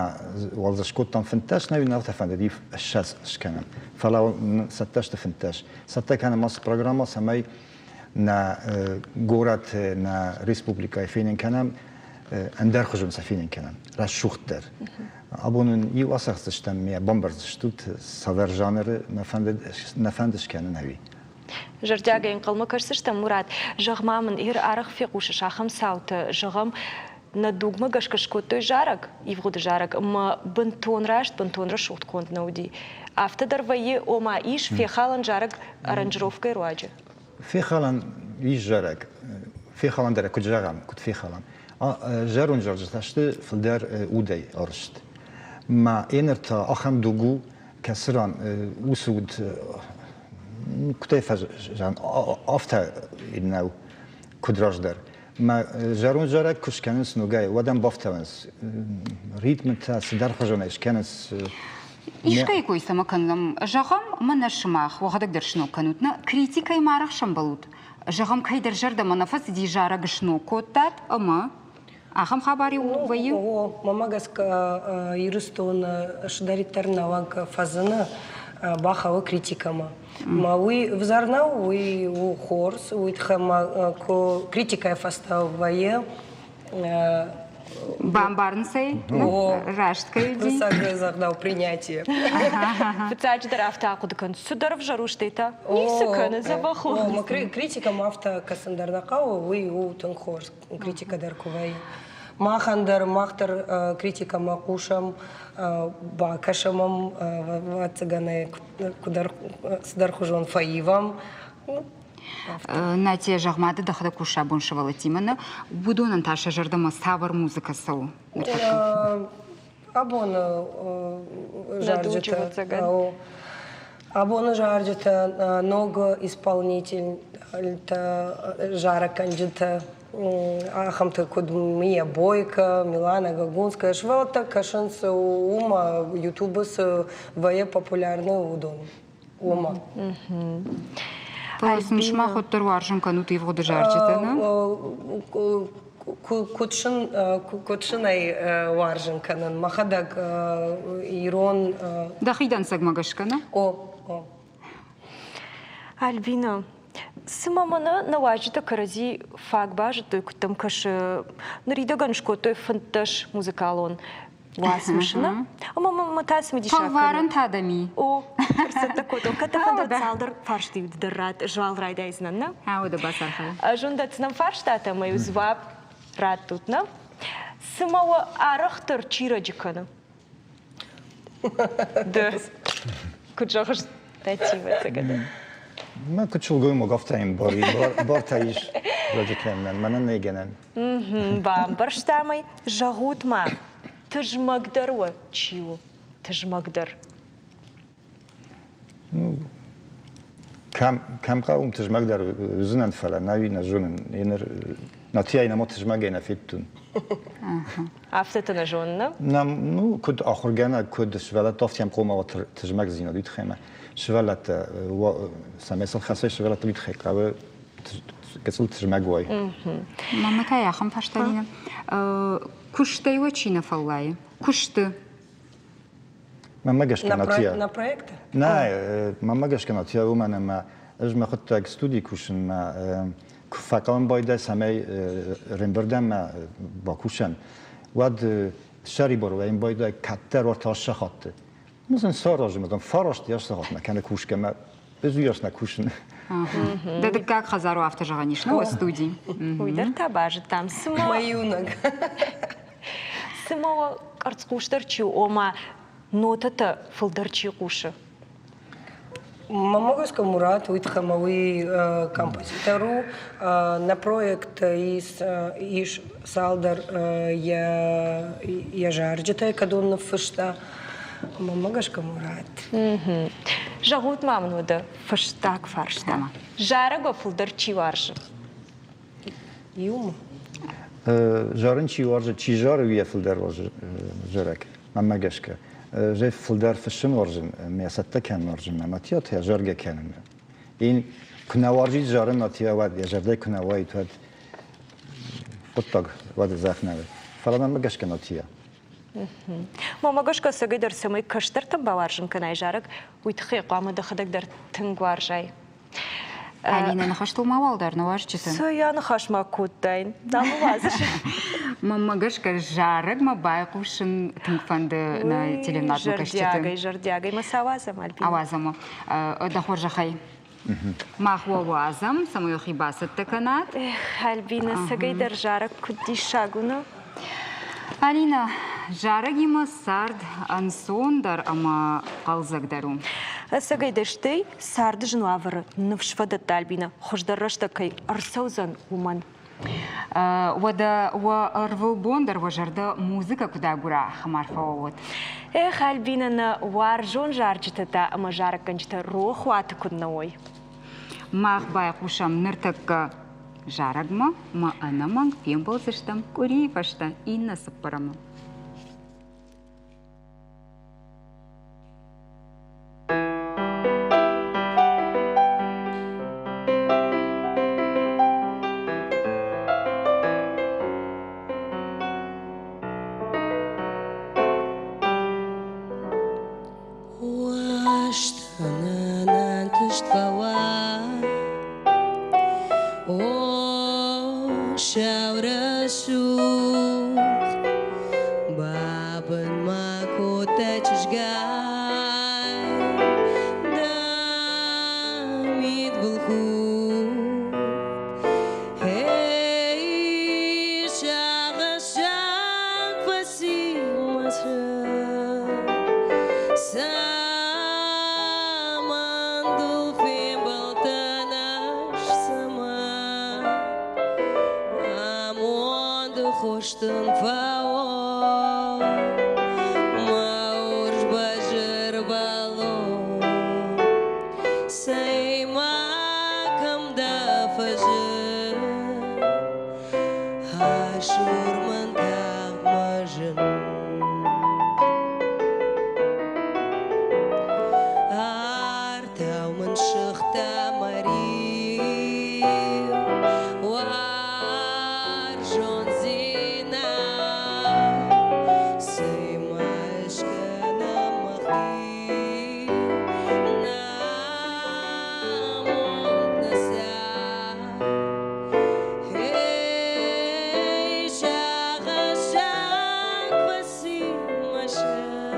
уал дзы скодтам 15, нӕ нӕ фӕндыди 20 скӕнӕм. Фӕлӕ цӕттӕ сты 15. Цӕттӕ кӕнӕм ацы программӕ, цӕмӕй нӕ горӕты, нӕ республикӕйы фенын кӕнӕм, ӕндӕрхуызон сӕ фенын кӕнӕм, рӕсугъддӕр. Абон ын иу ацӕгъддзыстӕм, ме бамбӕрздзыстут, цавӕр жанры нӕ фӕнды скӕнын ӕви. Зӕрдиагӕй ӕнхъӕлмӕ кӕсдзыстӕм, Мурат. Зӕгъ-ма мын, Ир арӕх фехъусыс ахӕм цаутӕ, зӕгъӕм, нӕ дугмӕ гӕсгӕ скодтой зарӕг, ивгъуыды зарӕг, ӕмӕ бынтон раст, бынтон рӕсугъд конд нӕ уыди. Афтӕ дӕр вӕййы, ома ис фехалӕн зарӕг аранжировкӕйы руаджы. Фехалӕн ис зарӕг. Фехалӕн дӕр, куыд зӕгъӕм, куыд фехалӕн. Зӕронд зарджытӕ сты фылдӕр удӕй арызт. Мӕ еныр та ахӕм дуг у, кӕцы ран уыцы уд куыдӕй фӕзӕгъӕн, афтӕ нӕу, куыд раздӕр. Мӕ зӕронд зарӕг куы скӕнынц ногӕй, уӕд ӕм бафтауынц ритмытӕ, цыдӕрхуызонӕй скӕнынц. Искӕй кой цӕмӕ кӕнӕм? Зӕгъӕм, мӕнӕ сымах, уӕхӕдӕг дӕр сног кӕнут, нӕ критикӕй ма арӕх сӕмбӕлут. Зӕгъӕм, кӕйдӕр зӕрдӕмӕ нӕ фӕцыди зарӕг сног кодтат ӕмӕ ахӕм хабар-иу вӕййы? О, мӕмӕ гӕсгӕ Ирыстоны цыдӕриддӕр нӕуӕг фӕзыны, бахауы критикӕмӕ. Ма уый ӕвзӕр нӕу, уый у хорз, уый тыххӕй ма куы критикӕйы фӕстӕ вӕййы Бамбарынц ӕй, раст кӕй уыди. Фыццаг загъдау принятие. Фыццаджыдӕр афтӕ ахъуыды кӕн, цыдӕр ӕвзӕр у, стӕй та ницы кӕны, дзӕбӕх у. Критикӕмӕ афтӕ кӕсын дӕр нӕ хъӕуы, уый у тынг хорз критикӕ дӕр куы вӕййы. Махӕн дӕр, мах дӕр критикӕмӕ хъусӕм, бакӕсӕм ӕм, ӕвӕццӕгӕн ӕй куыдӕр цыдӕрхуызон фӕивӕм. Натия, зӕгъ-ма, ды дӕхӕдӕг куы сабон сывӕллӕттимӕ нӕ, уыдонӕн та сӕ зӕрдӕмӕ цавӕр музыкӕ цӕуы? Абоны зарджытӕ, абоны зарджытӕ ног исполнительтӕ, зарӕггӕнджытӕ, ахӕмтӕ куыд Мия Бойко, Милана Гогунская, сывӕллӕттӕ кӕсынц уымӕ, Ютубы цы вӕййы популярны, уыдон. Уымӕ. Фӕлӕ сын сымах уӕддӕр уарзын кӕнут ивгъуыды зарджытӕ, нӕ? Куыд сын, куыд сын ӕй уарзын кӕнын? Мӕхӕдӕг ирон... Дӕхи дӕнцӕгмӕ гӕсгӕ, нӕ? О, о. Альбина, цымӕ мӕнӕ нӕ уазджытӕ кӕрӕдзи фаг базыдтой, куыд дӕм кӕсы? Ныридӕгӕн скодтой 15 музыкалон уацмысы, нӕ? Ӕмӕ мӕ та цымыдисаг Фӕлварӕн та дӕм и? О, ӕрцӕттӕ кодтон. Кӕд дӕ фӕндӕд цалдӕр фарсты дӕр рат, зал райдайдзынӕн, нӕ? Ӕуӕдӕ бацархай. Ӕз уын дӕтдзынӕн фарстатӕ ӕмӕ иу дзуапп раттут, нӕ? Цымӕ уӕ арӕхдӕр чи рӕджы кӕны? Ды куыд зӕгъыс, Татьяна, ӕцӕгӕдӕр? Мӕ куыд сылгоймаг, афтӕ йын бар бартӕ ис рӕджы кӕнынӕн, мӕнӕн нӕй гӕнӕн. Бамбӕрстам ӕй. Зӕгъут-ма, тызмӕгдӕр уӕ чи у? Тызмӕгдӕр. Кӕм, кӕм хъӕуы тызмӕгдӕр уыдзынӕн, фӕлӕ нӕ нӕ зонын. Еныр Натияй нӕма тызмӕгӕй нӕ федтон. Афтӕ нӕ зонын, нӕ? Нӕм, ну, куыд ахуыргӕнӕг, куыд сывӕллӕттӕ афтӕ хъомау тызмӕгдзинад уый тыххӕй ӕмӕ сывӕллӕттӕ, цӕмӕй сыл хӕцой сывӕллӕтты уый тыххӕй хъӕуы гыццыл тызмӕг уой. Мамӕ та ахӕм фарста Нина. Куыстӕй уӕ чи нӕ фӕллайы? Куысты. Мӕнмӕ гӕсгӕ На, на проекты? Нӕ, мӕнмӕ гӕсгӕ натия уымӕн ӕмӕ ӕз мӕхуыдтӕг студийы кусынмӕ куы фӕхъӕуын байдайы, цӕмӕй Рембердӕммӕ бакусӕм, уӕд сӕрибар уӕйын байдайы кӕддӕр уӕртӕ сахатты. Мы сын саразын, мы фараст йас сахатмӕ кӕнӕ кусгӕ мӕ ӕз уыйас нӕ кусын. Дӕ дыккаг хӕдзар у афтӕ зӕгъӕн ис, нӕ студи. Уый дӕр та базыдтам. Цыма Мӕ иунӕг. Цыма уӕ къӕрцхъусдӕр чи у, ома нотӕтӕ фылдӕр чи хъусы? Мӕнмӕ гӕсгӕ Мурат уый тыххӕй ӕмӕ уый композитор у. Нӕ проект ис, ис цалдӕр йӕ, йӕ зарджытӕй, кӕдон ныффыста. Мӕнмӕ гӕсгӕ Мурат. Зӕгъут ма мын уӕдӕ фӕстаг фарста. Зарӕг уӕ фылдӕр чи уарзы? Иумӕ. Зарын чи уарзы, чи зары, уый йӕ фылдӕр уарзы зарӕг, мӕнмӕ гӕсгӕ. Ӕз фылдӕр фыссын уарзын, мӕ цӕттӕ кӕнын уарзын, мӕ театр заргӕ кӕнын. Ин куы нӕ уарзид зарын, теа уӕд йӕ зӕрдӕ куы нӕ уаид, уӕд хъуыддаг уӕд дзӕх нӕ уыд. Фӕлӕ мӕнмӕ гӕсгӕ нотия. Мӕнмӕ гӕсгӕ ӕцӕгӕйдӕр цӕмӕй кӕстӕртӕн бауарзын кӕнай зарӕг, уый тыххӕй хъуамӕ дӕхӕдӕг дӕр тынг уарзай. Алинӕ, ныхӕстыл мауал дӕр нӕ уазджыты. Цы йӕ ныхас ма кодтаин? Нал уадзыс? Мӕнмӕ гӕсгӕ зарӕгмӕ байхъусын тынг фӕнды нӕ телеуынадмӕ кӕсджыты. Зӕрдиагӕй, зӕрдиагӕй мӕ цы ауадзӕм, Альбина? Ауадзӕм. Дӕ хорзӕхӕй. Мах уӕ уадзӕм, цӕмӕй уӕхи бацӕттӕ кӕнат. Эх, Альбина, цӕгӕйдӕр зарӕг куыд диссаг у, нӕ? Алина, зарӕгимӕ цард ӕнцондӕр ӕмӕ хъӕлдзӕгдӕр у. Ӕцӕгӕй дӕр стӕй царды зын уавӕры ныфс фӕдӕтта Альбина, хуыздӕр рӕстӕг кӕй ӕрцӕудзӕн, уымӕн. Уӕдӕ уӕ ӕрвылбон дӕр уӕ зӕрдӕ музыкӕ куыд агура, ахӕм арфӕ уӕ уӕд. Эх, Альбина, нӕ уарзон зарджытӕ та ӕмӕ зарӕггӕнджытӕ рохуаты куыд нӕ уой. Мах байхъусӕм ныртӕккӕ зарӕгмӕ мӕ ӕнӕмӕнг фембӕлдзыстӕм къуырийы фӕстӕ иннӕ цыппӕрӕмы. Уастӕн фӕуа, О, сау рӕсугъд, Бабын ма кодта чызгай, Дӕ мидбылхудт. Эй, сагъӕссаг фӕци мӕ сӕр, Цӕмӕн дыл фембӕлдтӕн ӕз, цӕмӕн? Амонды хостын фӕуон, Мӕ урс базыр бӕлон. Цӕй-ма, кӕм дӕ фӕзын, Асур мын тагъд мӕ зын. Артау мын сыгъта мӕ риу, Уарзондзинад, цӕй-ма ыскӕнӕм мӕхи, Нӕ амонд нӕ цард. Эй, сагъӕссаг фӕци мӕ сӕр,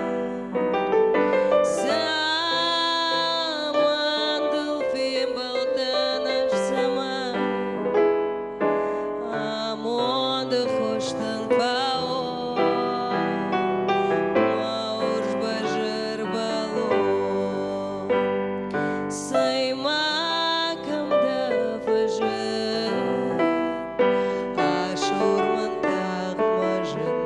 Цӕмӕн дыл фембӕлдтӕн ӕз, цӕмӕн? Амонды хостӕн фӕуон, Мӕ урс базыр бӕлон. Цӕй-ма, кӕм дӕ фӕзын, Асур мын тагъд мӕ зын.